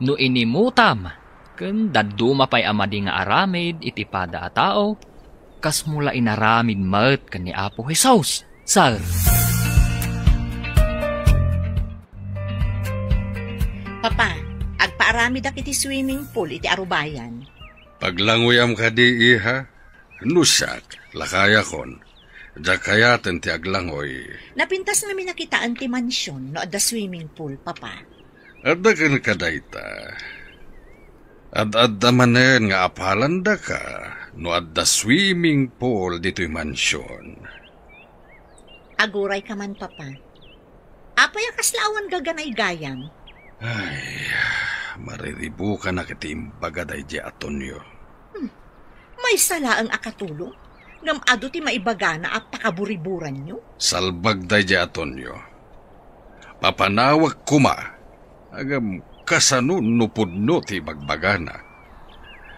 no inimutam, ken dadduma pay a madi nga aramid iti pada a tao, kasmo la inaramid met ken ni Apo Jesus, sir. Papa, agpaaramidak iti swimming pool iti arubayan. Paglangoyam kadi, iha? No siak, lakayakon. Diak kayaten ti aglangoy. Napintas ngamin a kitaen ti mansion no adda swimming pool, Papa. Adda kenka dayta. Ad-adda manen nga apalandaka no adda swimming pool ditoy mansion. Aguray ka man, Papa. Apay a kasla awan gaganaygayam? Ay, mariribukanak iti imbaga daydiay a Tonyo. Hmm. Maysa laeng a katulong, ngem adu ti maibagana a pakaburiburanyo. Salbag daydiay a Tonyo. Papanawek koma, ngem kasano no pudno ti ibagbagana?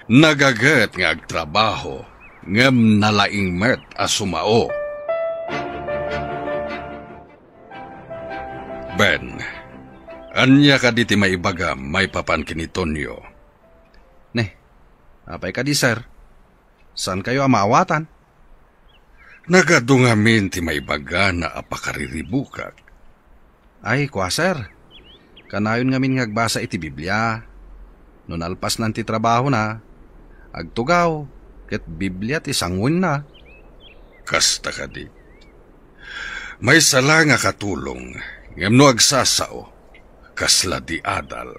Nagaget nga agtrabaho, ngem nalaing met a sumao. Ken, ania kadi ti maibagam maipapan ken ni Tonyo? Ne, apay kadi, sir? Saankayo a maawatan? Nagadu ngamin ti maibagana a pakariribukak. Ay, kua, sir. Kanayon ngamin nga agbasa iti Biblia. No nalpasnan ti trabahona, agtugaw, ket Biblia ti sanguenna. Kasta kadi. Maysa la nga katulong, ngem no agsasao, kasla di adal.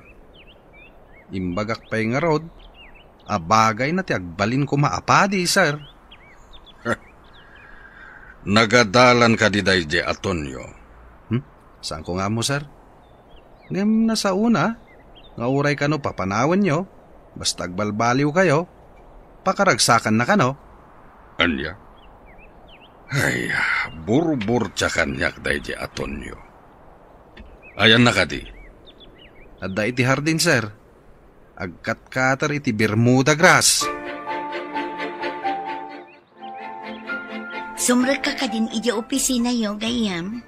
Imbagak pay ngarud, a bagayna ti agbalin koma a padi, sir. Nagadalan kadi daydi a Tonyo? Hmm? Saanko nga ammo, sir. Ngem nasaona nga uray kano papanawenyo, basta agbalbaliwkayo, pakaragsakanna kano. Ania? Ay, burburtia kaniak daydi a Tonyo. Ayanna kadi? Adda iti hardin, sir. Agkatkater iti Bermuda grass. Sumrekka kadin idiay opisinayo, gayyem?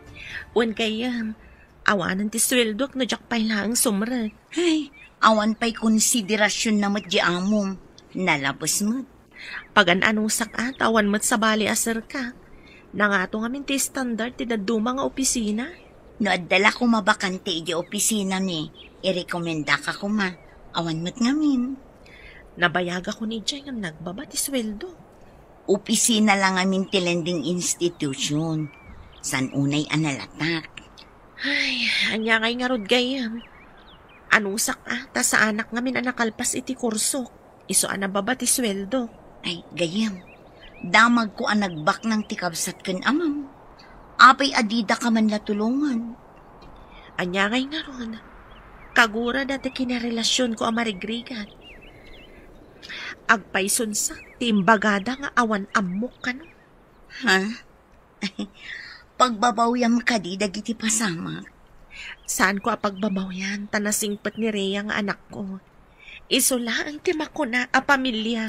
Wen, gayyem. Awanen ti sueldok no diak pay laeng sumrek. Ay, awan pay konsiderasyon na met di amom. Nalabes met. Pagan-anusak a, ta awan met sabali a serka. Nangato ngamin ti standard ti dadduma nga opisina. No adda la koma bakante idiay opisinami, irekomendaka koma. Awan met ngamin. Nabayagakon idiay ngem nagbaba ti sueldo. Opisina la ngamin ti lending institution. Saan unay a nalatak? Ay, ania ngay ngarud gayyem? Anusak a, ta saanak ngamin a nakalpas iti kursok. Isu a nababa ti sueldo. Ay, gayyem. Damagko a nagbaknang ti kabsat ken amam. Apay a didaka man la tulongan? Ania ngay ngarud? Kagura dati kinarelasyonko a marigrigat. Agpaysunsak ti imbagada nga awan ammok kano. Ha? Pagbabawyam kadi dagiti pasamak? Saanko a pagbabawian, ta nasingpet ni Rhea nga anakko. Isu laeng ti makuna a pamilia.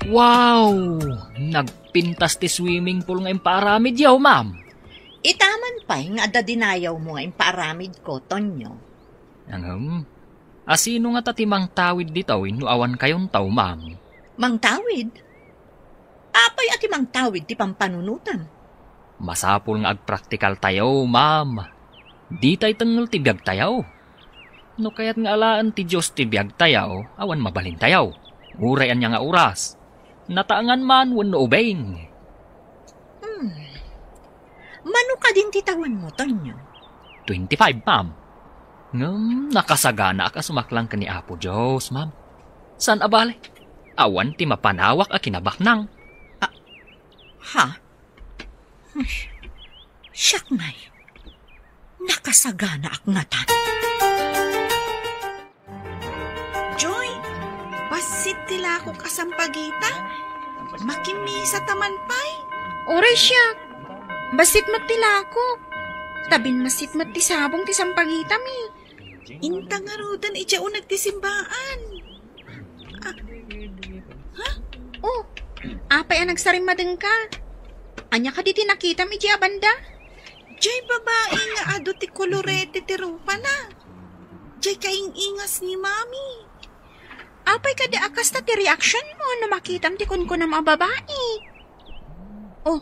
Wow! Nagpintas ti swimming pool nga impaaramidyo, ma'am. Itaman pay nga adda dinayawmo nga impaaramidko, Tonyo. Ngem, asino ngata ti mangtawid ditoy no awan kayonto, ma'am? Mangtawid? Apay a ti mangtawid ti pampanunotam? Masapul nga agpraktikaltayo, ma'am. Ditay tengngel ti biagtayo. No kayat nga alaen ti Dios ti biagtayo, awan mabalintayo. Uray ania nga oras. Nataengan man wenno ubing. Hmm. Mano kadin ti tawenmo, Tonyo? Twenty-five, ma'am. Ngem nakasaganaak a sumaklang ken ni Apo Dios, ma'am. Saan a bale, awan ti mapanawak a kinabaknang. Ah, ha? Ay, siak ngay. Nakasaganaak ngatan. Joy, bassit ti lakok a sampagita. Makimisa ta man pay. Uray siak. Bassit met ti lakok. Ta bimmasi met ti sabong ti sampagitami. Inta ngaruden idiay uneg ti simbaan. Ah, ha? Oh, apay a nagsarimmadengka? Ania kadi ti nakitam idiay a banda? Diay babai nga adu ti kolorete ti rupana. Diay kaing-ingas ni Mami. Apay kadi a kasta ti reaksionmo no makitam ti kunkunam a babai? Oh,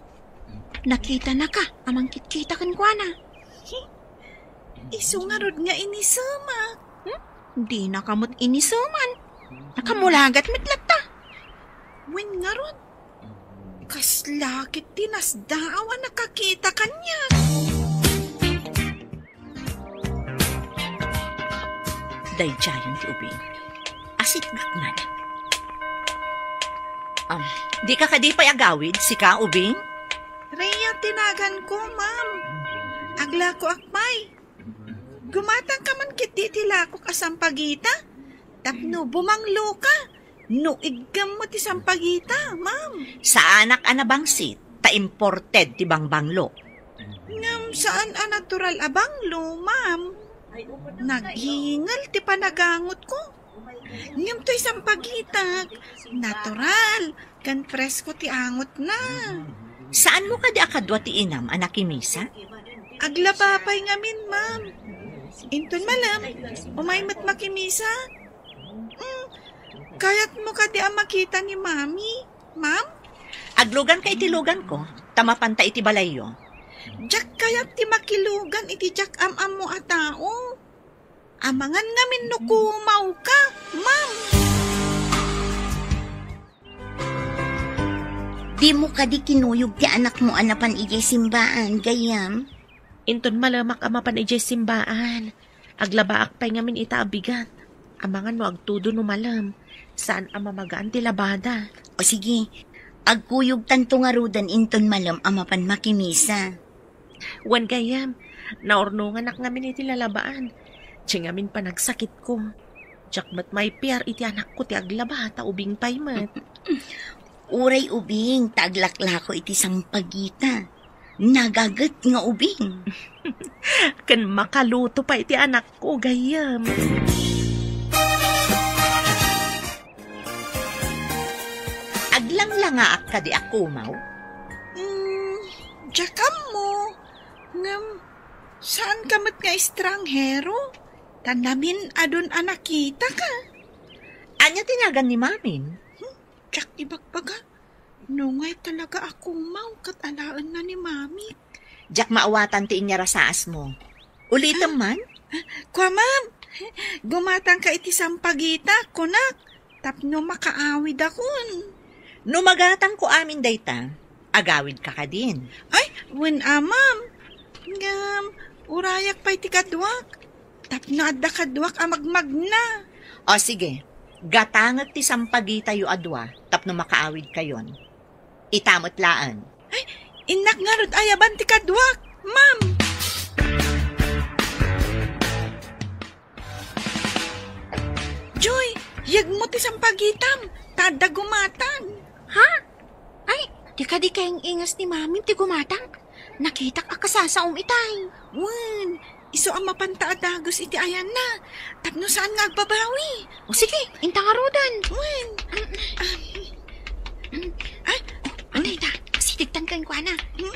nakitanaka a mangkitkita kenkuana. Isu ngarud nga inisemak. Hmm? Dinaka met iniseman. Nakamulagat met latta. Wen ngarud, kasla ket ti nasdaaw a nakakita kaniak. Daydiayen ti ubing. Asitgek man. Um, dika kadi pay agawid, sika, ubing? Rhea ti naganko, ma'am. Aglakoak pay. Gumatangka man ketdi iti lakok a sampagita tapno bumangloka no iggammo ti sampagita, ma'am. Saanak a nabangsit, ta imported ti bangbanglo. Ngem saan a natural a banglo, ma'am. Naghingel ti panagangotko. Ngem toy sampagitak, natural, ken presko ti angotna. Saanmo kadi a kadua ti inam a nakimisa? Aglaba pay ngamin, ma'am. Inton malem, umay met makimisa. Mm, kayatmo kadi a makita ni Mami, ma'am? Agluganka iti luganko, ta mapanta iti balayyo. Diak kayat ti makilugan iti diak am-ammo a tao. Amangan ngamin no kumawka, ma'am. Dimo kadi kinuyog ti anakmo a napan idiay simbaan, gayyem? Inton malemak a mapan idiay simbaan, aglabaak pay ngamin ita a bigat. Amangan no agtudo no malem, saan a mamagaan ti labada. O sige, agkuyogtanto ngaruden inton malem a mapan makimisa. Wen gayyem, naurnonganak ngamin iti lalabaan. Diay ngamin panagsakitko. Diak met maipiar iti anakko ti aglaba, ta ubing pay met. Uray ubing, ta aglaklako iti sampagita. Nagaget nga ubing. Ken makaluto pay iti anakko, gayyem. Aglanglangaak kadi a kumaw? Mm, diak ammo. Ngem, saanka met nga estranghero? Ta namin-adun a nakitaka. Ania ti nagan ni Mamin? Hmm, diak ibagbaga. No ngay talaga a kumaw ket alaenna ni Mami. Diak maawatan ti inyarasaasmo. Ulitem man? Kua, ma'am. Gumatangka iti sampagita, kunak. Tapno makaawidakon. No magatangko amin dayta, agawidka kadin. Ay, wen a, ma'am. Ngem, urayak pay ti kaduak. Tapno adda kaduak a magmagna. O sige, gatangek ti sampagitayo a dua tapno makaawidkayon. Ita met laeng. Ay, innak ngarud ayaban ti kaduak, ma'am. Joy, yegmo ti sampagitam, ta adda gumatang. Ha? Ay, di kadi kaing-ingas ni Mami ti gumatang? Nakitak a kasasaom itay. Wen, isu a mapanta a dagus iti ayanna. Tapno saan nga agbabawi. O sige, inta ngaruden. Wen. Mm, mm. Ay, oh, adda ita. Asidegtan kenkuana. Mm.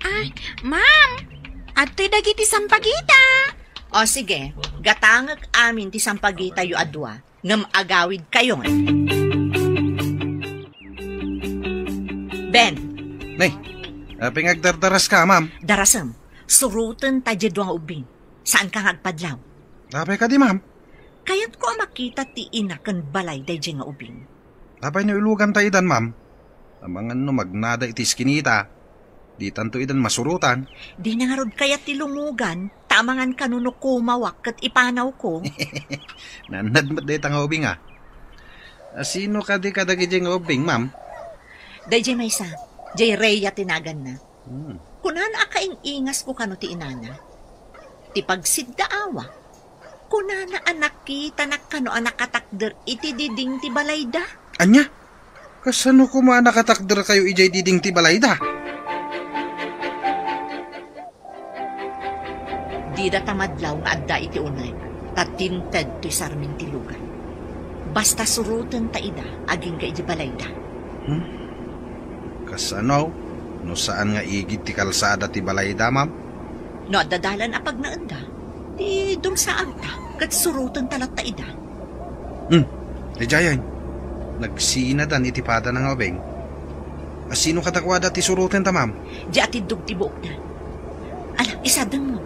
Ay, ma'am, adtoy dagiti sampagita. O sige, gatangek amin ti sampagitayo a dua. Ngem agawidkayon. Ben. Nay, apay nga agdardaraska, ma'am? Darasem, surotenta diay dua nga ubbing. Saanka nga agpadlaw? Apay kadi, ma'am? Kayatko a makita ti ina ken balay daydiay nga ubbing. Apay no iluganta idan, ma'am? Amangan no magnada iti iskinita, ditanto idan masurotan. Dina ngarud kayat ti lumugan, ta amangan kano no kumawak ket ipanawko. Naannad met dayta nga ubing, a. A, sino kadi kadagiti nga ubing, ma'am? Daydiay maysa, diay Rhea ti naganna. Hmm. Kunana a kaing-ingasko kano ti inana. Ti pagsiddaawak, kunana a nakitanak kano a nakatakder iti diding ti balayda. Ania? Kasano koma a nakatakderkayo idiay diding ti balayda? Dida ta madlaw nga adda iti uneg, ta tinted toy sarming ti lugan. Basta surotenta ida agingga idiay balayda. Hmm? Kasano? No saan nga igid ti kalsada ti balayda, ma'am? No adda dalan a pagnaenda, ti dumsaagta, ket surotenta latta ida. Hmm, daydiayen. Nagsinadan iti padana nga ubing. A, sino kadakuada ti surotenta, ma'am? Di atiddog ti buokda. Ala, isadengmo.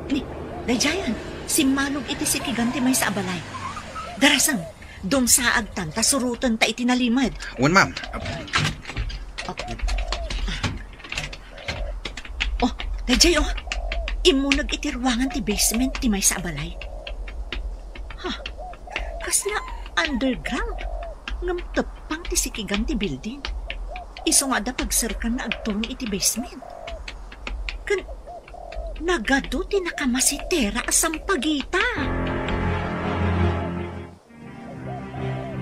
Ni, daydiayen, simmalog iti sikigan ti maysa a balay. Darasem, dumsaagtan ta surotenta iti nalimed. Wen, ma'am. Oh. Oh, daydiay, oh. Immuneg iti ruangan ti basement ti maysa a balay. Ha? Kasla underground? Ngem teppang ti sikigan ti building. Isu nga adda pagserkan nga agturong iti basement. Ken nagadu ti nakamasitera a sampagita.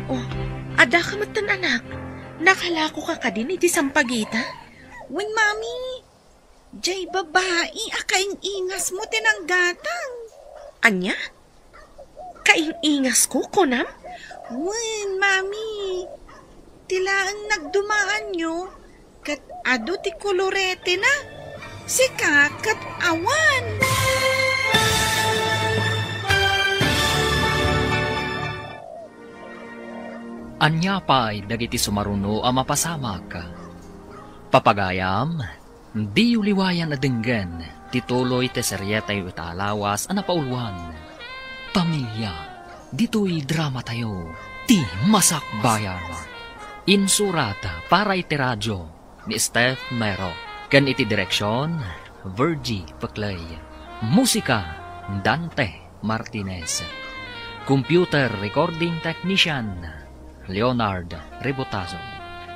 Oh, adda ka metten, anak. Nakalakoka kadin iti sampagita? Wen, Mami. Jay babai a kaing-ingasmo ti nanggatang. Ania? Kaing-ingasko, kunam? Wen, Mami. Ti laeng nagdumaanyo, Ket adu ti koloretena, sika ket awan. Ania pay dagiti sumaruno a mapasamak? Papagayam, diyo liwayan a denggen ti tuloy ti serietayo ita a lawas a napauluan, Pamilya. Ditoy dramatayo, Ti Masakbayan. Insurat para iti radio ni Steph Mero, ken iti direksion, Virgie Peclay. Musika, Dante Martinez. Computer recording technician, Leonard Rebotazo.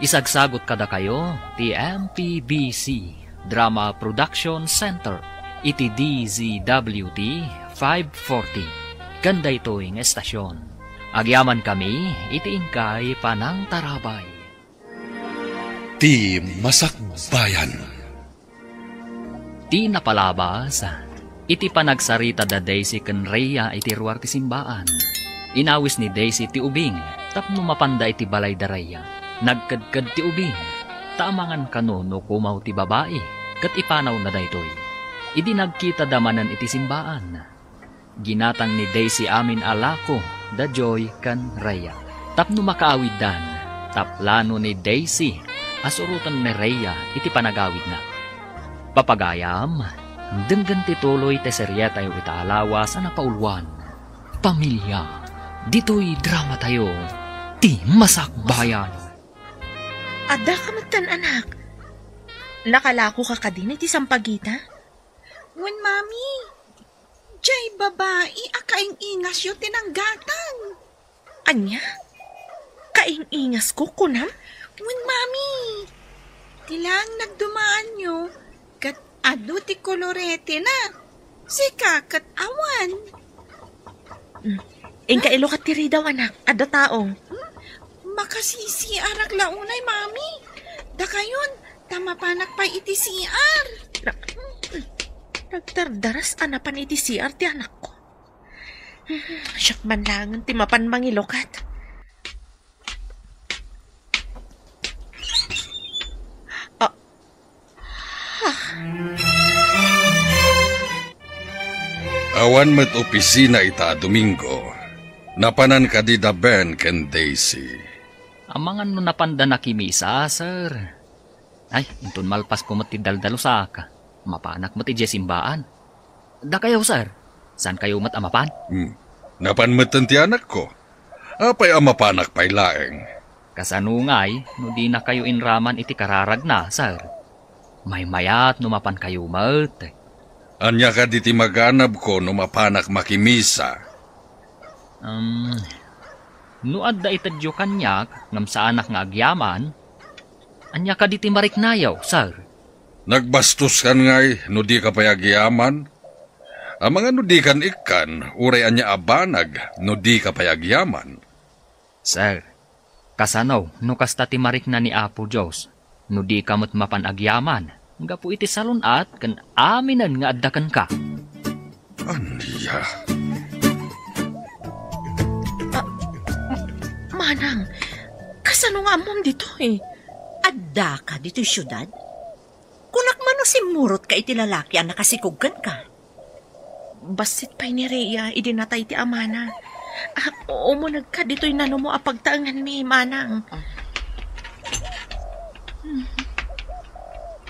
Isagsagut kadakayo ti M P B C Drama Production Center iti D Z W T five forty. Ken daytoy nga estasion, agyamankami iti inkay panangtarabay. Ti Masakbayan. Ti napalabas, iti panagsarita da Daisy ken Rhea iti ruar ti simbaan. Inawis ni Daisy ti ubing tapno mapanda iti balay da Rhea. Nagkedked ti ubing, ta amangan kano no kumaw ti babai, ket ipanawna daytoy. Idi nagkitada manen iti simbaan, ginatang ni Daisy amin a lako da Joy ken Rhea tapno makaawiddan. Taplano ni Daisy a suroten ni Rhea iti panagawidna. Papagayam, denggen ti tuloy ti serietayo ita a lawas a napauluan, Pamilya. Ditoy dramatayo, Ti Masakbayan. Addaka metten, anak. Nakalakoka kadin iti sampagita? Wen, Mami. Jay babai a kaing-ingasyo ti nanggatang. Ania? Kaing-ingasko, kunam? Wen, Mami. Ti laeng nagdumaanyo, ket adu ti koloretena. Sika ket awan. Mm. Inka ilukat ti ridaw, anak. Adda tao. Hmm? Makasisiarak la unay, Mami. Dakayon, ta mapanak pay iti C R. Na-, nagdardaras a napan iti C R ti anakko. Siak man laengen ti mapan mangilukat. Ah. Ah. Awan met opisina ita a Domingo. Napanan kadi da Ben ken Daisy? Amangan no napanda nakimisa, sir. Ay, inton malpasko met ti daldalusak, mapanak met idiay simbaan. Dakayo, sir, saan kayo met a mapan? Hmm. Napan metten ti anakko. Apay a mapanak pay laeng? Kasano ngay no dinakayo inraman iti kararagna, sir? Maymayat no mapan kayo met. Ania kadi ti maganabko no mapanak makimisa? Um, no adda itedyo kaniak ngem saanak nga agyaman, ania kadi ti mariknayo, sir? Nagbastos kan ngay no dika pay agyaman? Amangan no dikan ikkan, uray ania a banag no dika pay agyaman? Sir, kasano no kasta ti marikna ni Apo Dios, no dika met mapan agyaman gapu iti salun-at ken aminen nga adda kenka? Ania? Ah, M-, Manang, kasano nga ammom ditoy? Addaka ditoy siudad? Kunak man no simmurotka iti lalaki a nakasikog kenka? Bassit pay ni Rhea idi natay ti amana. Ah, umunegka ditoy nanumo a pagtaenganmi, Manang. Ah.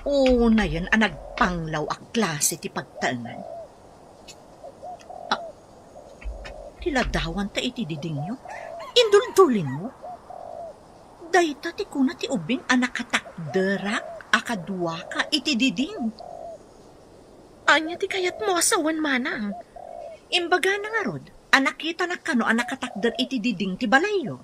Unayen a nagpanglaw a klase ti pagtaengan. Ah, ti ladawanta iti didingyo? Induldulinmo? Dayta ti kuna ti ubing a nakatakderak a kaduaka iti diding. Ania ti kayatmo a sawen, Manang? Imbagana ngarud a nakitanak kano a nakatakder iti diding ti balayyo.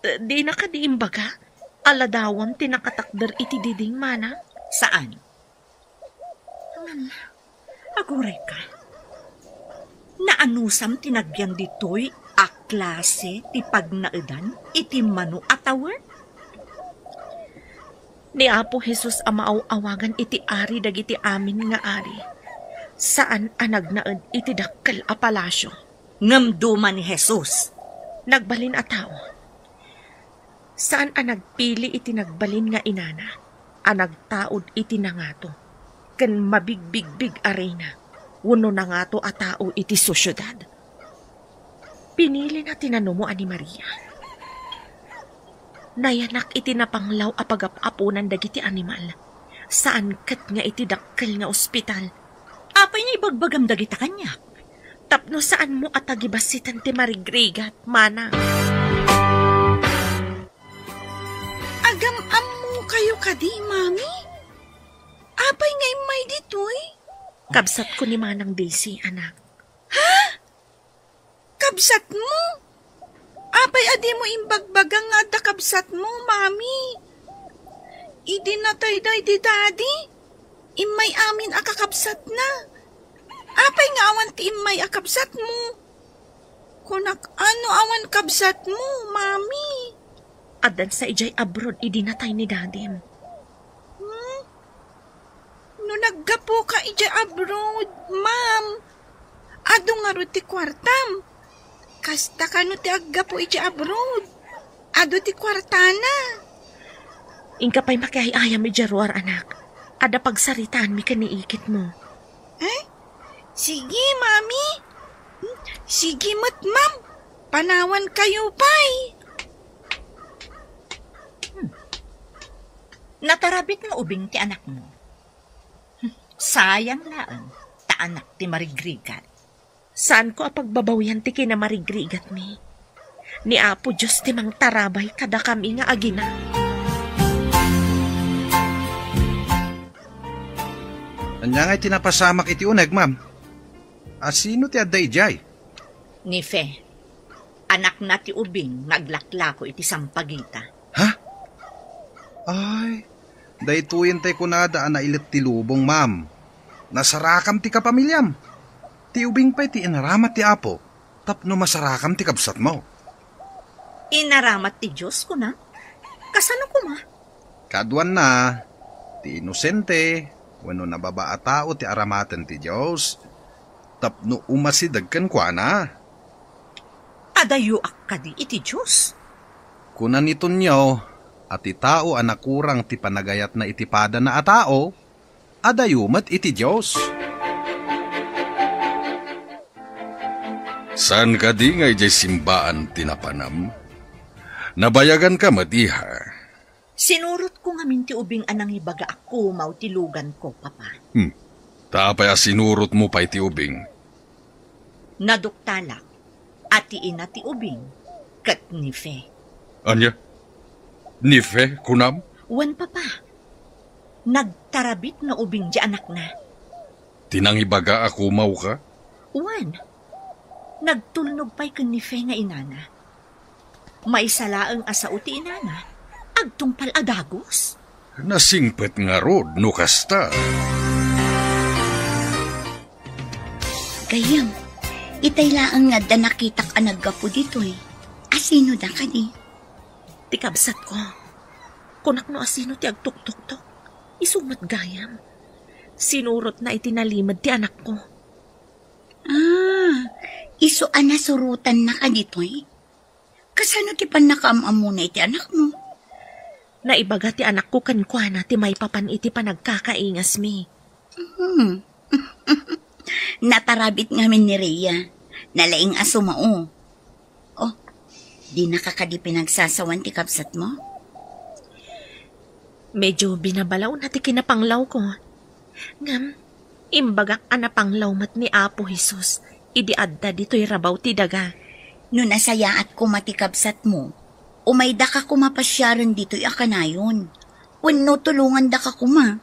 Eh, dina kadi imbaga a ladawam ti nakatakder iti diding, Manang? Saan? Hmm, agurayka. Naanusam ti nagyan ditoy a klase ti pagnaedan iti mano a tawen? Ni Apo Jesus a maaw-awagan iti Ari dagiti amin nga ari, saan a nagnaed iti dakkel a palasio. Ngem duma ni Jesus. Nagbalin a tao. Saan a nagpili iti nagbalin nga inana a nagtaud iti nangato ken mabigbigbig a reyna wenno nangato a tao iti sosiedad. Pinilina ti nanumoan ni Maria. Nayanak iti napanglaw a pagap-aponan dagiti animal, saan ket nga iti dakkel nga ospital. Apay nga ibagbagam dagita kaniak? Tapno saanmo a tagibassitan ti marigrigat, manang. Agam-ammokayo kadi, Mami? Apay nga immay ditoy? Kabsatko ni Manang Daisy, anak. Ha? Kabsatmo? Apay a dimo imbagbaga nga adda kabsatmo, Mami? Idi natay daydi Daddy, immay amin a kakabsatna. Apay nga awan ti immay a kabsatmo? Kunak, ano awan kabsatmo, Mami? Addan sa idiay abroad idi natay ni Dadim. Hmm? No naggapuka idiay abroad, ma'am, adu ngarud ti kuartam. Kasta kano ti aggapu idiay abroad? Adu ti kuartana. Inka pay makiay-ayam idiay ruar, anak. Adda pagsaritaanmi ken ni ikitmo. Eh? Sige, Mami. Hmm, sige met, Ma'am. Panawankayo pay. Hmm. Natarabit nga ubing ti anakmo. Hmm. Sayang laeng, ta anak ti marigrigat. Saanko a pagbabawian ti kinamarigrigatmi. Ni Apo Dios ti mangtarabay kadakami nga agina. Ania ngay ti napasamak iti uneg, ma'am? A sino ti adda idiay? Ni Fe. Anakna ti ubing nga aglaklako iti sampagita. Ha? Ay, daytoyen tay kunada a nailet ti lubong, ma'am. Nasarakam ti kapamiliam. Ti ubing pay ti inaramat ti Apo tapno masarakam ti kabsatmo. Inaramat ti Dios, kuna? Kasano koma? Kaduanna, ti inosente wenno nababa a tao ti aramaten ti Dios tapno umasideg kenkuana. Adayoak kadi iti Dios? Kuna ni Tonio a ti tao a nakurang ti panagayatna iti padana a tao, adayo met iti Dios. Saan kadi nga idiay simbaan ti napanam? Nabayaganka met, iha. Sinurotko ngamin ti ubing a nangibaga a kumaw ti luganko, Papa. Hmm. Ta apay a sinurotmo pay ti ubing? Naduktalak a ti ina ti ubing ket ni Fe. Ania? Ni Fe, kunam? Wen, Papa. Nagtarabit nga ubing ti anakna. Ti nangibaga a kumawka? Wen, nagtulnog pay ken ni Fe nga inana. Maysa laeng a sao ti inana, agtungpal a dagus. Nasingpet ngarud no kasta. Gayyem, itay laeng nga adda nakitak a naggapu ditoy. Asino da kadi? Ti kabsatko. Kunak no asino ti agtuktoktok. Isu met gayam. Sinurotna iti nalimed ti anakko. Ah, isu a nasurotanna kaditoy? Kasano ti pannakaam-ammona iti anakmo? Naibaga ti anakko kenkuana ti maipapan iti panagkakaingasmi. Hmm. Natarabit ngamin ni Rhea. Nalaing a sumao. Oh, dinaka kadi pinagsasawan ti kabsatmo? Medyo binabalawna ti kinapanglawko. Ngem, imbagak a napanglaw met ni Apo Jesus idi adda ditoy rabaw ti daga. No nasayaat koma ti kabsatmo, umaydaka koma pasiaren ditoy a kanayon. Wenno tulongandaka koma.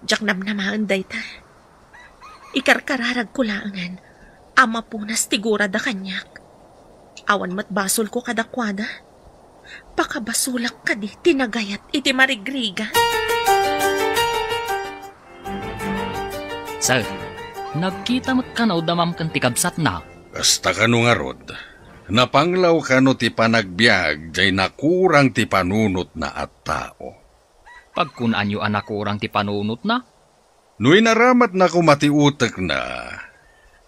Diak namnamaen dayta. Ikarkararagko laengen a mapunas ti gurada kaniak. Awan met basolko kadakuada. Pakabasolak kadi ti nagayat iti marigrigat. Sir, nagkita met kano da ma'am ken ti kabsatna? Kasta kano ngarud, napanglaw kano ti panagbiag jay nakurang ti panunotna a tao? Pagkunaanyo a nakurang ti panunotna? No inaramatna koma ti utekna,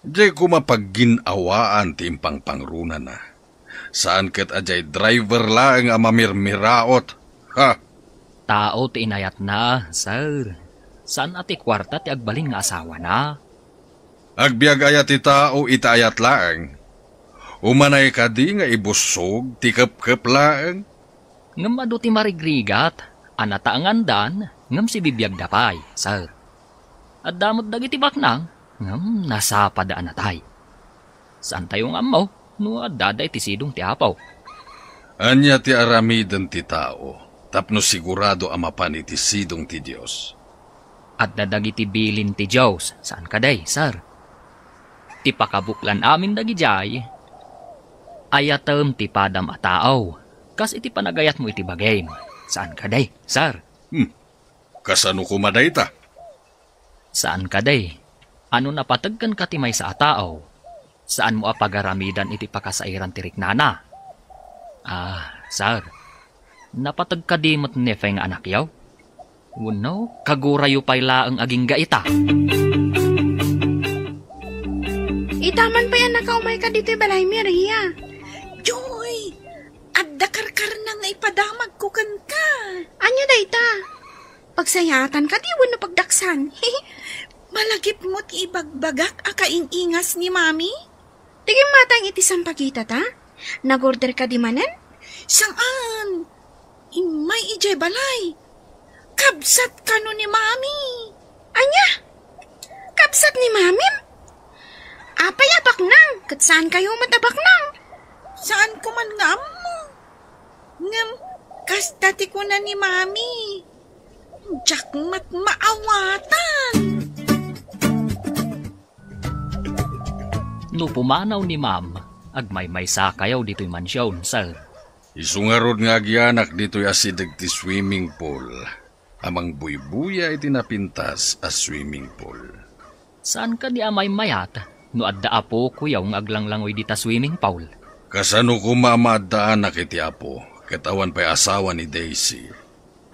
jay koma paggin-awaan ti impangpangrunana. Saan ket a diay driver laeng a mamirmiraot. Ha! Tao ti inayatna, sir. Saan a ti kuarta ti agbalin nga asawana. Agbiag aya ti tao iti ayat laeng? Umanay kadi nga ibussog ti kepkep laeng? Ngem adu ti marigrigat a nataengandan ngem sibibiagda pay, sir. Adda met dagiti baknang ngem nasapada a natay. Saantayo nga ammo no addada iti sidong ti Apo. Ania ti aramiden ti tao tapno sigurado a mapan iti sidong ti Dios? Adda dagiti bilin ti Dios, saan kadi, sir? Ti pakabuklan amin dagidiay, ayatem ti padam a tao, kas iti panagayatmo iti bagim, saan kadi, sir? Hmm. Kasano koma dayta? Saan kadi, ano napateg kenka ti maysa a tao, saanmo a pagaramidan iti pakasairan ti riknana? Ah, sir, napateg kadi met Nefe nga anakyo? Wenno, kagurayo pay laeng agingga ita? Ita man pay a nakaumayka ditoy balay, Maria. Joy, adda karkarna nga ipadamagko kenka. Ania dayta? Pagsayaatan kadi wenno pagdaksan? Malagipmo ti ibagbagak a kaing-ingas ni Mami? Ti gimmatang iti sampagitata? Nag-order kadi manen? Saan? Immay idiay balay. Kabsat kano ni Mami? Ania? Kabsat ni Mamim? Apay a baknang? Ket saankayo met a baknang? Saanko man nga ammo. Ngem, kasta ti kuna ni Mami. Diak met maawatan. No pumanaw ni Ma'am, agmaymaysakayo ditoy mansion, sir. Isu ngarud nga agianak ditoy asideg ti swimming pool a mangbuybuya iti napintas a swimming pool. Saan kadi a maymayat no adda apokoyo nga aglanglangoy dita swimming pool? Kasano koma a maaddaanak iti apo ket awan pay asawa ni Daisy?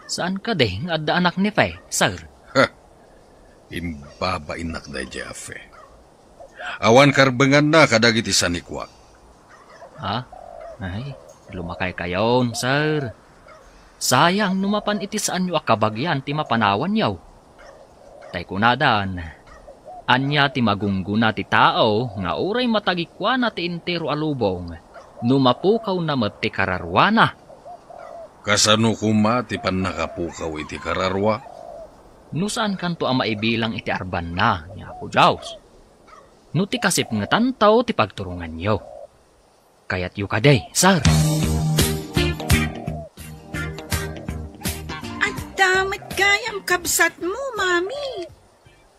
Saan kadi nga adda anak ni Fe, sir? Ha! Imbabainnak daydiay a Fe. Awan karbenganna kadagiti sanikuak. Ha? Ay, lumakaykayon, sir. Sayang no mapan iti saanyo a kabagian ti mapanawanyo. Tay kunadan, ania ti magunggona ti tao nga uray matagikuana ti entero a lubong no mapukawna met ti kararuana? Kasano koma ti pannakapukaw iti kararua? No saankanto a maibilang iti arbanna ni Apo Dios, no ti kasipngetanto ti pagturonganyo. Kayatyo kadi, sir? Adda met gayam kabsatmo, Mami.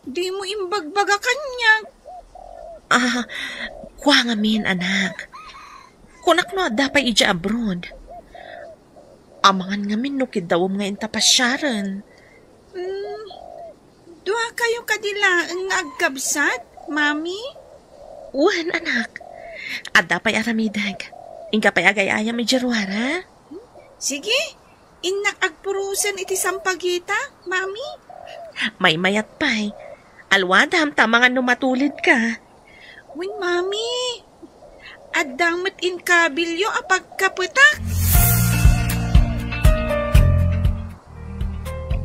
Dimo imbagbaga kaniak. Ah, kua ngamin, anak. Kunak no adda pay idiay abroad. Amangan ngamin no kiddawem nga inta pasiaren. Hmm, duakayo kadi laeng nga agkabsat, Mami? Wen, anak. Adda pay aramidek. Inka pay agay-ayam idiay ruar, a? Sige, innak agpurosen iti sampagita, Mami. Maymayat pay. Alwadam ta amangan no matulidka. Wen, Mami. Adda met inkabilyo a pagkapetak.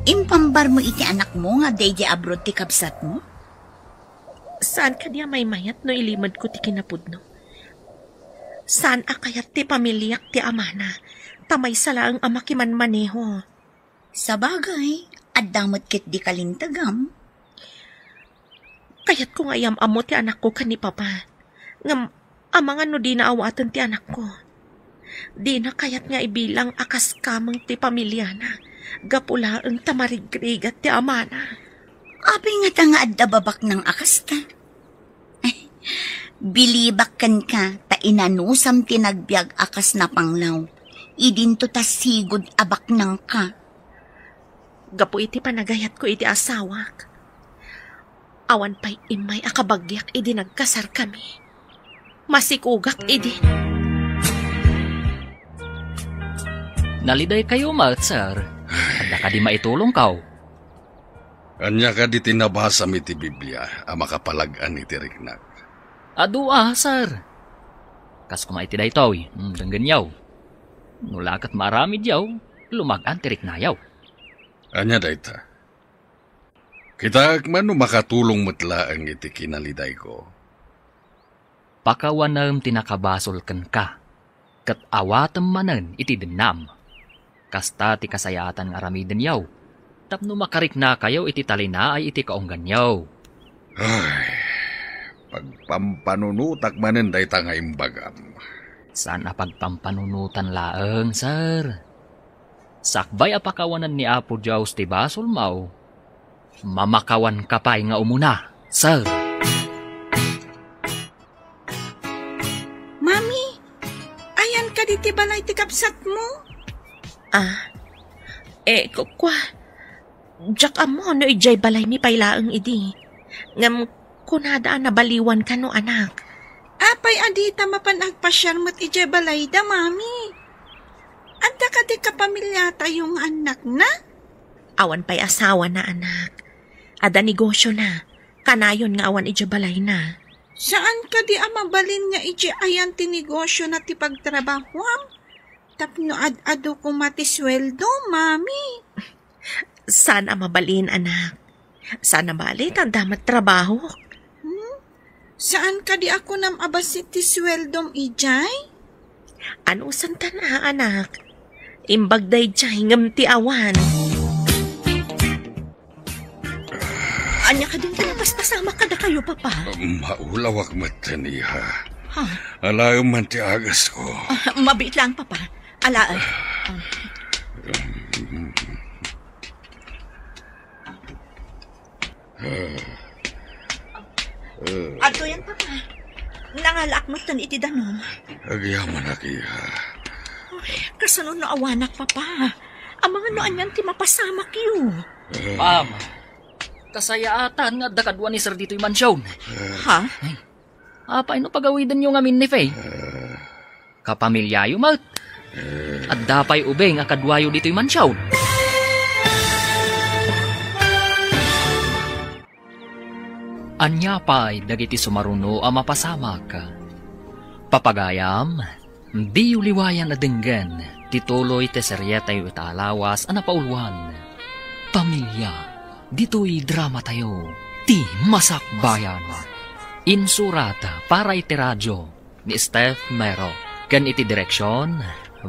Impambarmo iti anakmo nga adda idiay abroad ti kabsatmo? Saan kadi a maymayat no ilimedko ti kinapudno? Saan a kayat ti pamiliak ti amana, ta maysa laeng a makimanmaneho. Sabagay, adda met ketdi kalintegam. Kayatko nga iyam-ammo ti anakko ken ni Papa. Ngem amangan no dina awaten ti anakko. Dina kayat nga ibilang a kas kameng ti pamiliana, gapu laeng ta marigrigat ti amana. Apay ngata nga adda babaknang a kasta? Bilibak kenka ta inanusam ti nagbiag a kas napanglaw. Idinto ta sigud a baknangka. Gapu iti panagayatko iti asawak, awan pay immay a kabagiak idi nagkasarkami. Masikogak idi. Nalidaykayo met, sir. Adda kadi maitulongko? Ania kadi ti nabasam iti Biblia a makapalag-an iti riknak? Adu a, sir. Kas koma iti daytoy, mm, denggenyo. No la ket maaramidyo, lumag-an ti riknayo. Ania dayta? Kitaek man no makatulong met laeng iti kinalidayko. Pakawanem ti nakabasol kenka, ket awatem manen iti dennam. Kasta ti kasayaatan nga aramidenyo, tapno makariknakayo iti talinaay iti kaungganyo. Ay, pagpampanunotak manen dayta nga imbagam. Saan a pagpampanunotan laeng, sir. Sakbay a pakawanan ni Apo Dios ti basolmo, mamakawanka pay nga umuna, sir. Mami, ayan kadi ti balay ti kabsatmo? Ah, eh, ku-, kua, diak ammo no idiay balaymi pay laeng idi. Ngem kunada a nabaliwan kano, anak. Apay a dita mapan agpasiar met idiay balayda, Mami? Adda kadi kapamiliatayo nga annakna? Awan pay asawana, anak. Adda negosiona. Kanayon nga awan idiay balayna. Saan kadi a mabalin nga idiay ayan ti negosiona ti pagtrabahoam? Tapno ad-adu koma ti sueldo, Mami. Saan a mabalin, anak. Saan a bali, ta adda met trabahok. Hmm? Saan kadi a kunam a bassit ti sueldom idiay? Anusantan a, anak. Imbag daydiay ngem ti awan. Ania kadin ti napaspasamak kadakayo, Papa? Maulawak metten, iha. Ha? Alaem man ti agasko. Ah, mabiit lang, Papa. Alaek. Ah. Adtoyen, Papa. Nangalaak metten iti danum. Agyamanak, iha. Ay, kasano no awanak, Papa? Amangan no anian ti mapasamakyo. Ma'am, kasayaatan nga adda kadua ni Sir ditoy mansion. Ha? Ay, apay no pagawidenyo ngamin ni Faye? Kapamilyayo met. Adda pay ubing a kaduayo ditoy mansion. Ania pay dagiti sumaruno a mapasamak? Papagayam, diyo liwayan a denggen ti tuloy ti serietayo ita a lawas a napauluan, Pamilya, ditoy dramatayo, ti Masakbayan. Insurat para iti radio ni Steph Mero, ken iti direksion,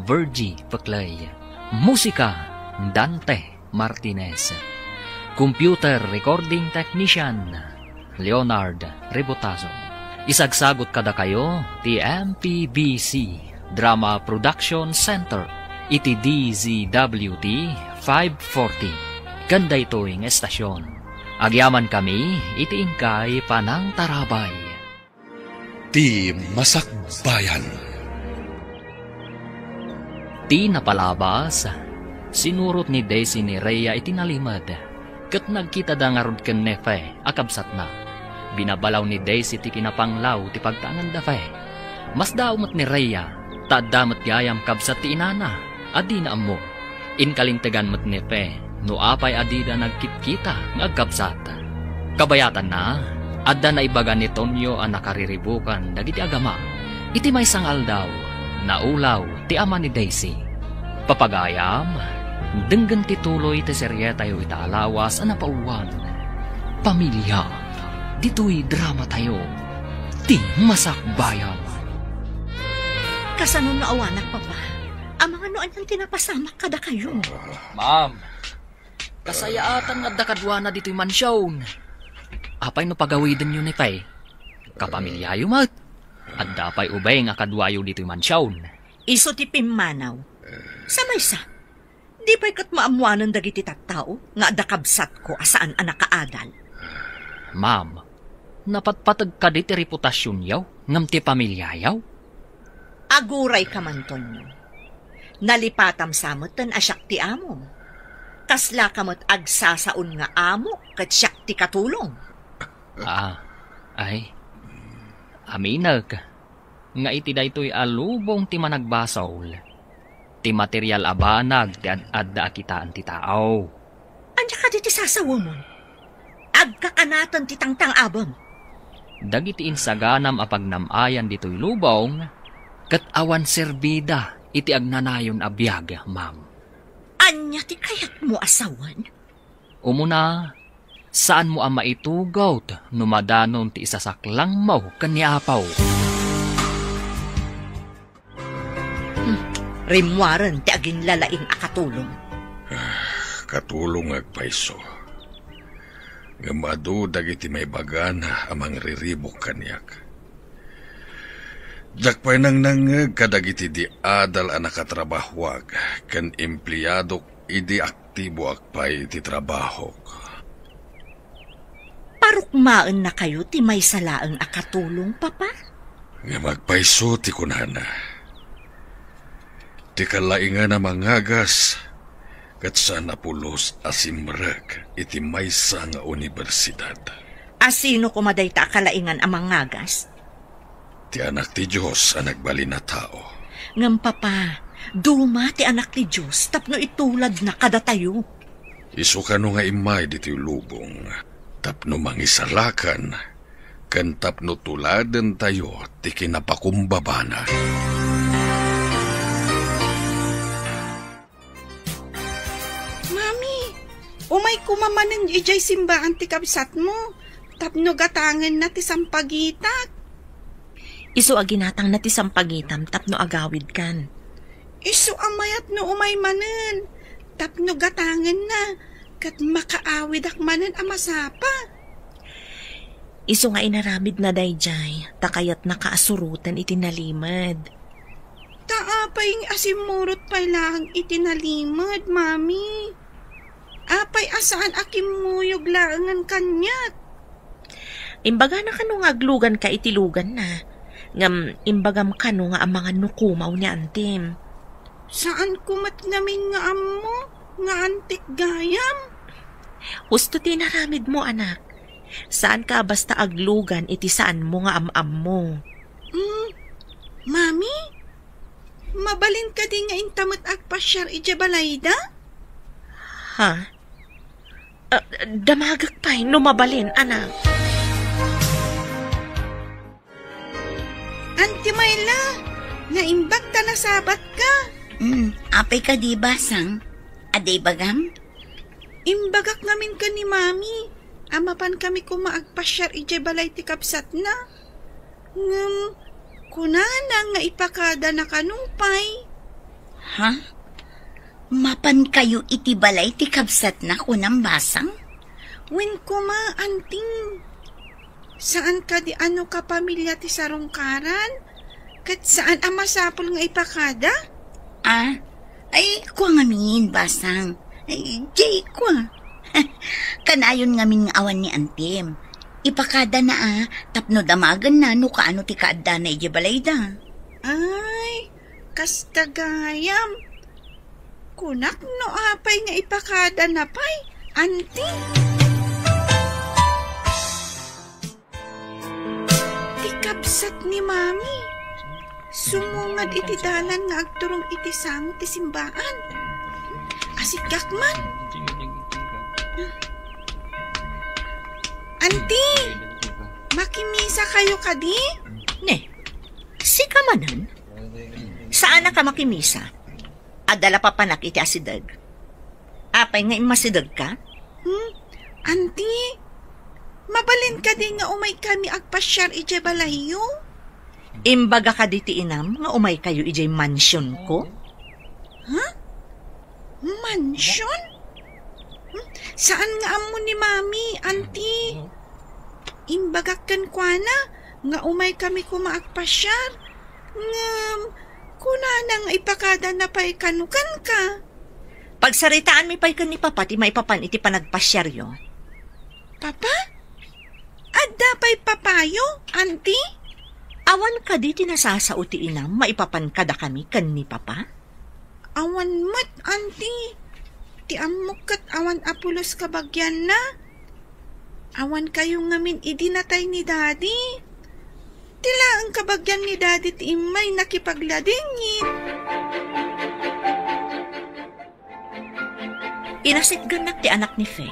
Virgie Peclay. Musika, Dante Martinez. Computer recording technician, Leonard Rebotazo. Isagsagut kadakayo ti M P B C Drama Production Center iti D Z W T five forty. Ken daytoy nga estasion, agyamankami iti inkay panangtarabay. Ti Masakbayan. Ti napalabas, sinurot ni Daisy ni Rhea iti nalimed, ket nagkitada ngarud ken ni Fe a kabsatna. Binabalaw ni Daisy ti kinapanglaw ti pagtaenanda Fe. Masdaaw met ni Rhea, ta adda met gayam kabsat ti inana a dina ammo. Inkalintegan met ni Fe no apay a dida nagkitkita nga agkabsat. Kabayatanna, adda naibaga ni Tonyo a nakariribukan dagiti agama. Iti maysa nga aldaw, naulaw ti ama ni Daisy. Papagayam, denggen ti tuloy ti serietayo ita a lawas a napauluan, Pamilya, ditoy dramatayo, ti Masakbayan. Kasano no awanak, Papa? Amangan no anian ti napasamak kadakayo. Ma'am, kasayaatan nga adda kaduana ditoy mansion. Apay no pagawidenyo ni Fe? Kapamilyayo met. Adda pay ubing a kaduayo ditoy mansion. Isu ti pimmanaw. Sa maysa, di pay ket maammoanen dagiti tattao nga adda kabsatko a saan a nakaadal. Ma'am, napatpateg kadi ti reputasionyo ngem ti pamilyayo? Agurayka man, Tonyo. Nalipatam sa metten a siak ti amo. Kaslaka met agsasaon nga amo ket siak ti katulong. Ah, ay. Aminek nga iti daytoy a lubong ti managbasol, ti material a banag ti ad-adda a kitaen ti tao. Ania kadi ti sasawemon? Agkakanaten ti tangtang-abem. Dagiti insaganam a pagnam-ayan ditoy lubong, ket awan serbida iti agnanayon a biag, ma'am. Ania ti kayatmo a sawen? Umuna, saanmo a maitugawt no madanon ti isasaklangmo ken ni Apo. Hmm, rimmuaren ti aginlalaing a katulong. Ah, katulong nga agpayso. Ngem adu dagiti maibagana a mangriribuk kaniak. Diak pay nangnangngeg kadagiti di adal a nakatrabahoak ken empleadok idi aktiboak pay iti trabahok. Parukmaennakayo ti maysa laeng a katulong, Papa? Ngem agpayso ti kunana. Ti kalaingan a mangagas, ket saan a pulos a simrek iti maysa nga universidad. A sino koma dayta a kalaingan a mangagas? Ti Anak ti Dios a nagbalin a tao. Ngem, Papa, duma ti Anak ti Dios tapno ituladna kadatayo. Isu kano nga immay ditoy lubong tapno mangisalakan ken tapno tuladentayo ti kinapakumbabana. Mami, umay koma manen idiay simbaan ti kabsatmo tapno gatangenna ti sampagitak. Isu a ginatangna ti sampagitam tapno agawidkan. Isu a mayat no umay manen tapno gatangenna ket makaawidak manen a masapa. Isu nga inaramidna daydiay ta kayatnaka a suroten iti nalimed. Ta apay nga asimmurot pay laeng iti nalimed, Mami? Apay a saan a kimmuyog laengen kaniak? Imbagana kano nga agluganka iti luganna, ngem imbagam kano nga amangan no kumaw ni antim. Saanko met ngamin nga ammo nga antik gayam. Husto ti inaramidmo, anak. Saanka a basta aglugan iti saanmo nga am-ammo. Mm, Mami, mabalin kadi nga inta met agpasiar idiay balayda? Ha? Ah, damagek pay no mabalin, anak. Auntie Myla, naimbag ta nasabatka. Mm, apay kadi, Basang? Adda ibagam? Imbagak ngamin ken ni Mami a mapankami koma agpasiar idiay balay ti kabsatna. Ngem kunana nga ipakadana kano pay. Ha? Mapankayo iti balay ti kabsatna, kunam, Basang? Wen koma, Anting. Saan kadi a no kapamilya ti sarungkaran, ket saan a masapul nga ipakada? Ah, ay, kua ngamin, Basang. Ay, jay, kua. Kanayon ngamin nga awan ni Antim. Ipakadana a, tapno damagenna no kaano ti kaaddana idiay balayda. Ay, kasta gayam. Kunak no apay nga ipakadana pay, Anti. Ti kabsat ni Mami, sumungad iti dalan nga agturong iti sango ti simbaan. Asiggak man. Anti, makimisa kayo kadi? Ne, sika manen? Saan a ka makimisa? Adda la papanak iti asideg. Apay nga immasidegka? Hmm? Anti, mabalin kadi nga umay kami agpasiar idiay balayyo? Imbaga kadi ti inam nga umay kayo idiay mansionko? Ha? Mansion? Hmm? Saan nga ammo ni Mami, Anti? Imbagak kenkuana nga umay kami koma agpasiar. Ngem, kunana nga ipakadana pay kano kenka. Pagsaritaanmi pay ken ni Papa ti maipapan iti panagpasiaryo. Papa? Adda pay papayo, Anti? Awan kadi ti nasasao ti inam maipapan kadakami ken ni Papa? Awan met, Anti. Ti ammok ket awan a pulos kabagianna. Awan kayo ngamin idi natay ni Daddy. Ti laeng kabagian ni Daddy ti immay nakipagladingit. Inasitgannak ti anak ni Fe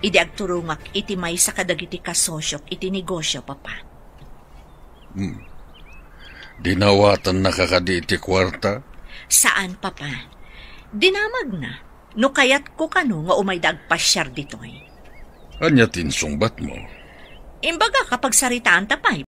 idi agturongak iti maysa kadagiti kasosiok iti negosio, Papa. Hmm. Dinawatannaka kadi iti kuarta? Saan, Papa. Dinamagna. No kayatko kano nga umayda agpasiar ditoy. Ania ti insungbatmo? Imbagak a pagsaritaanta pay,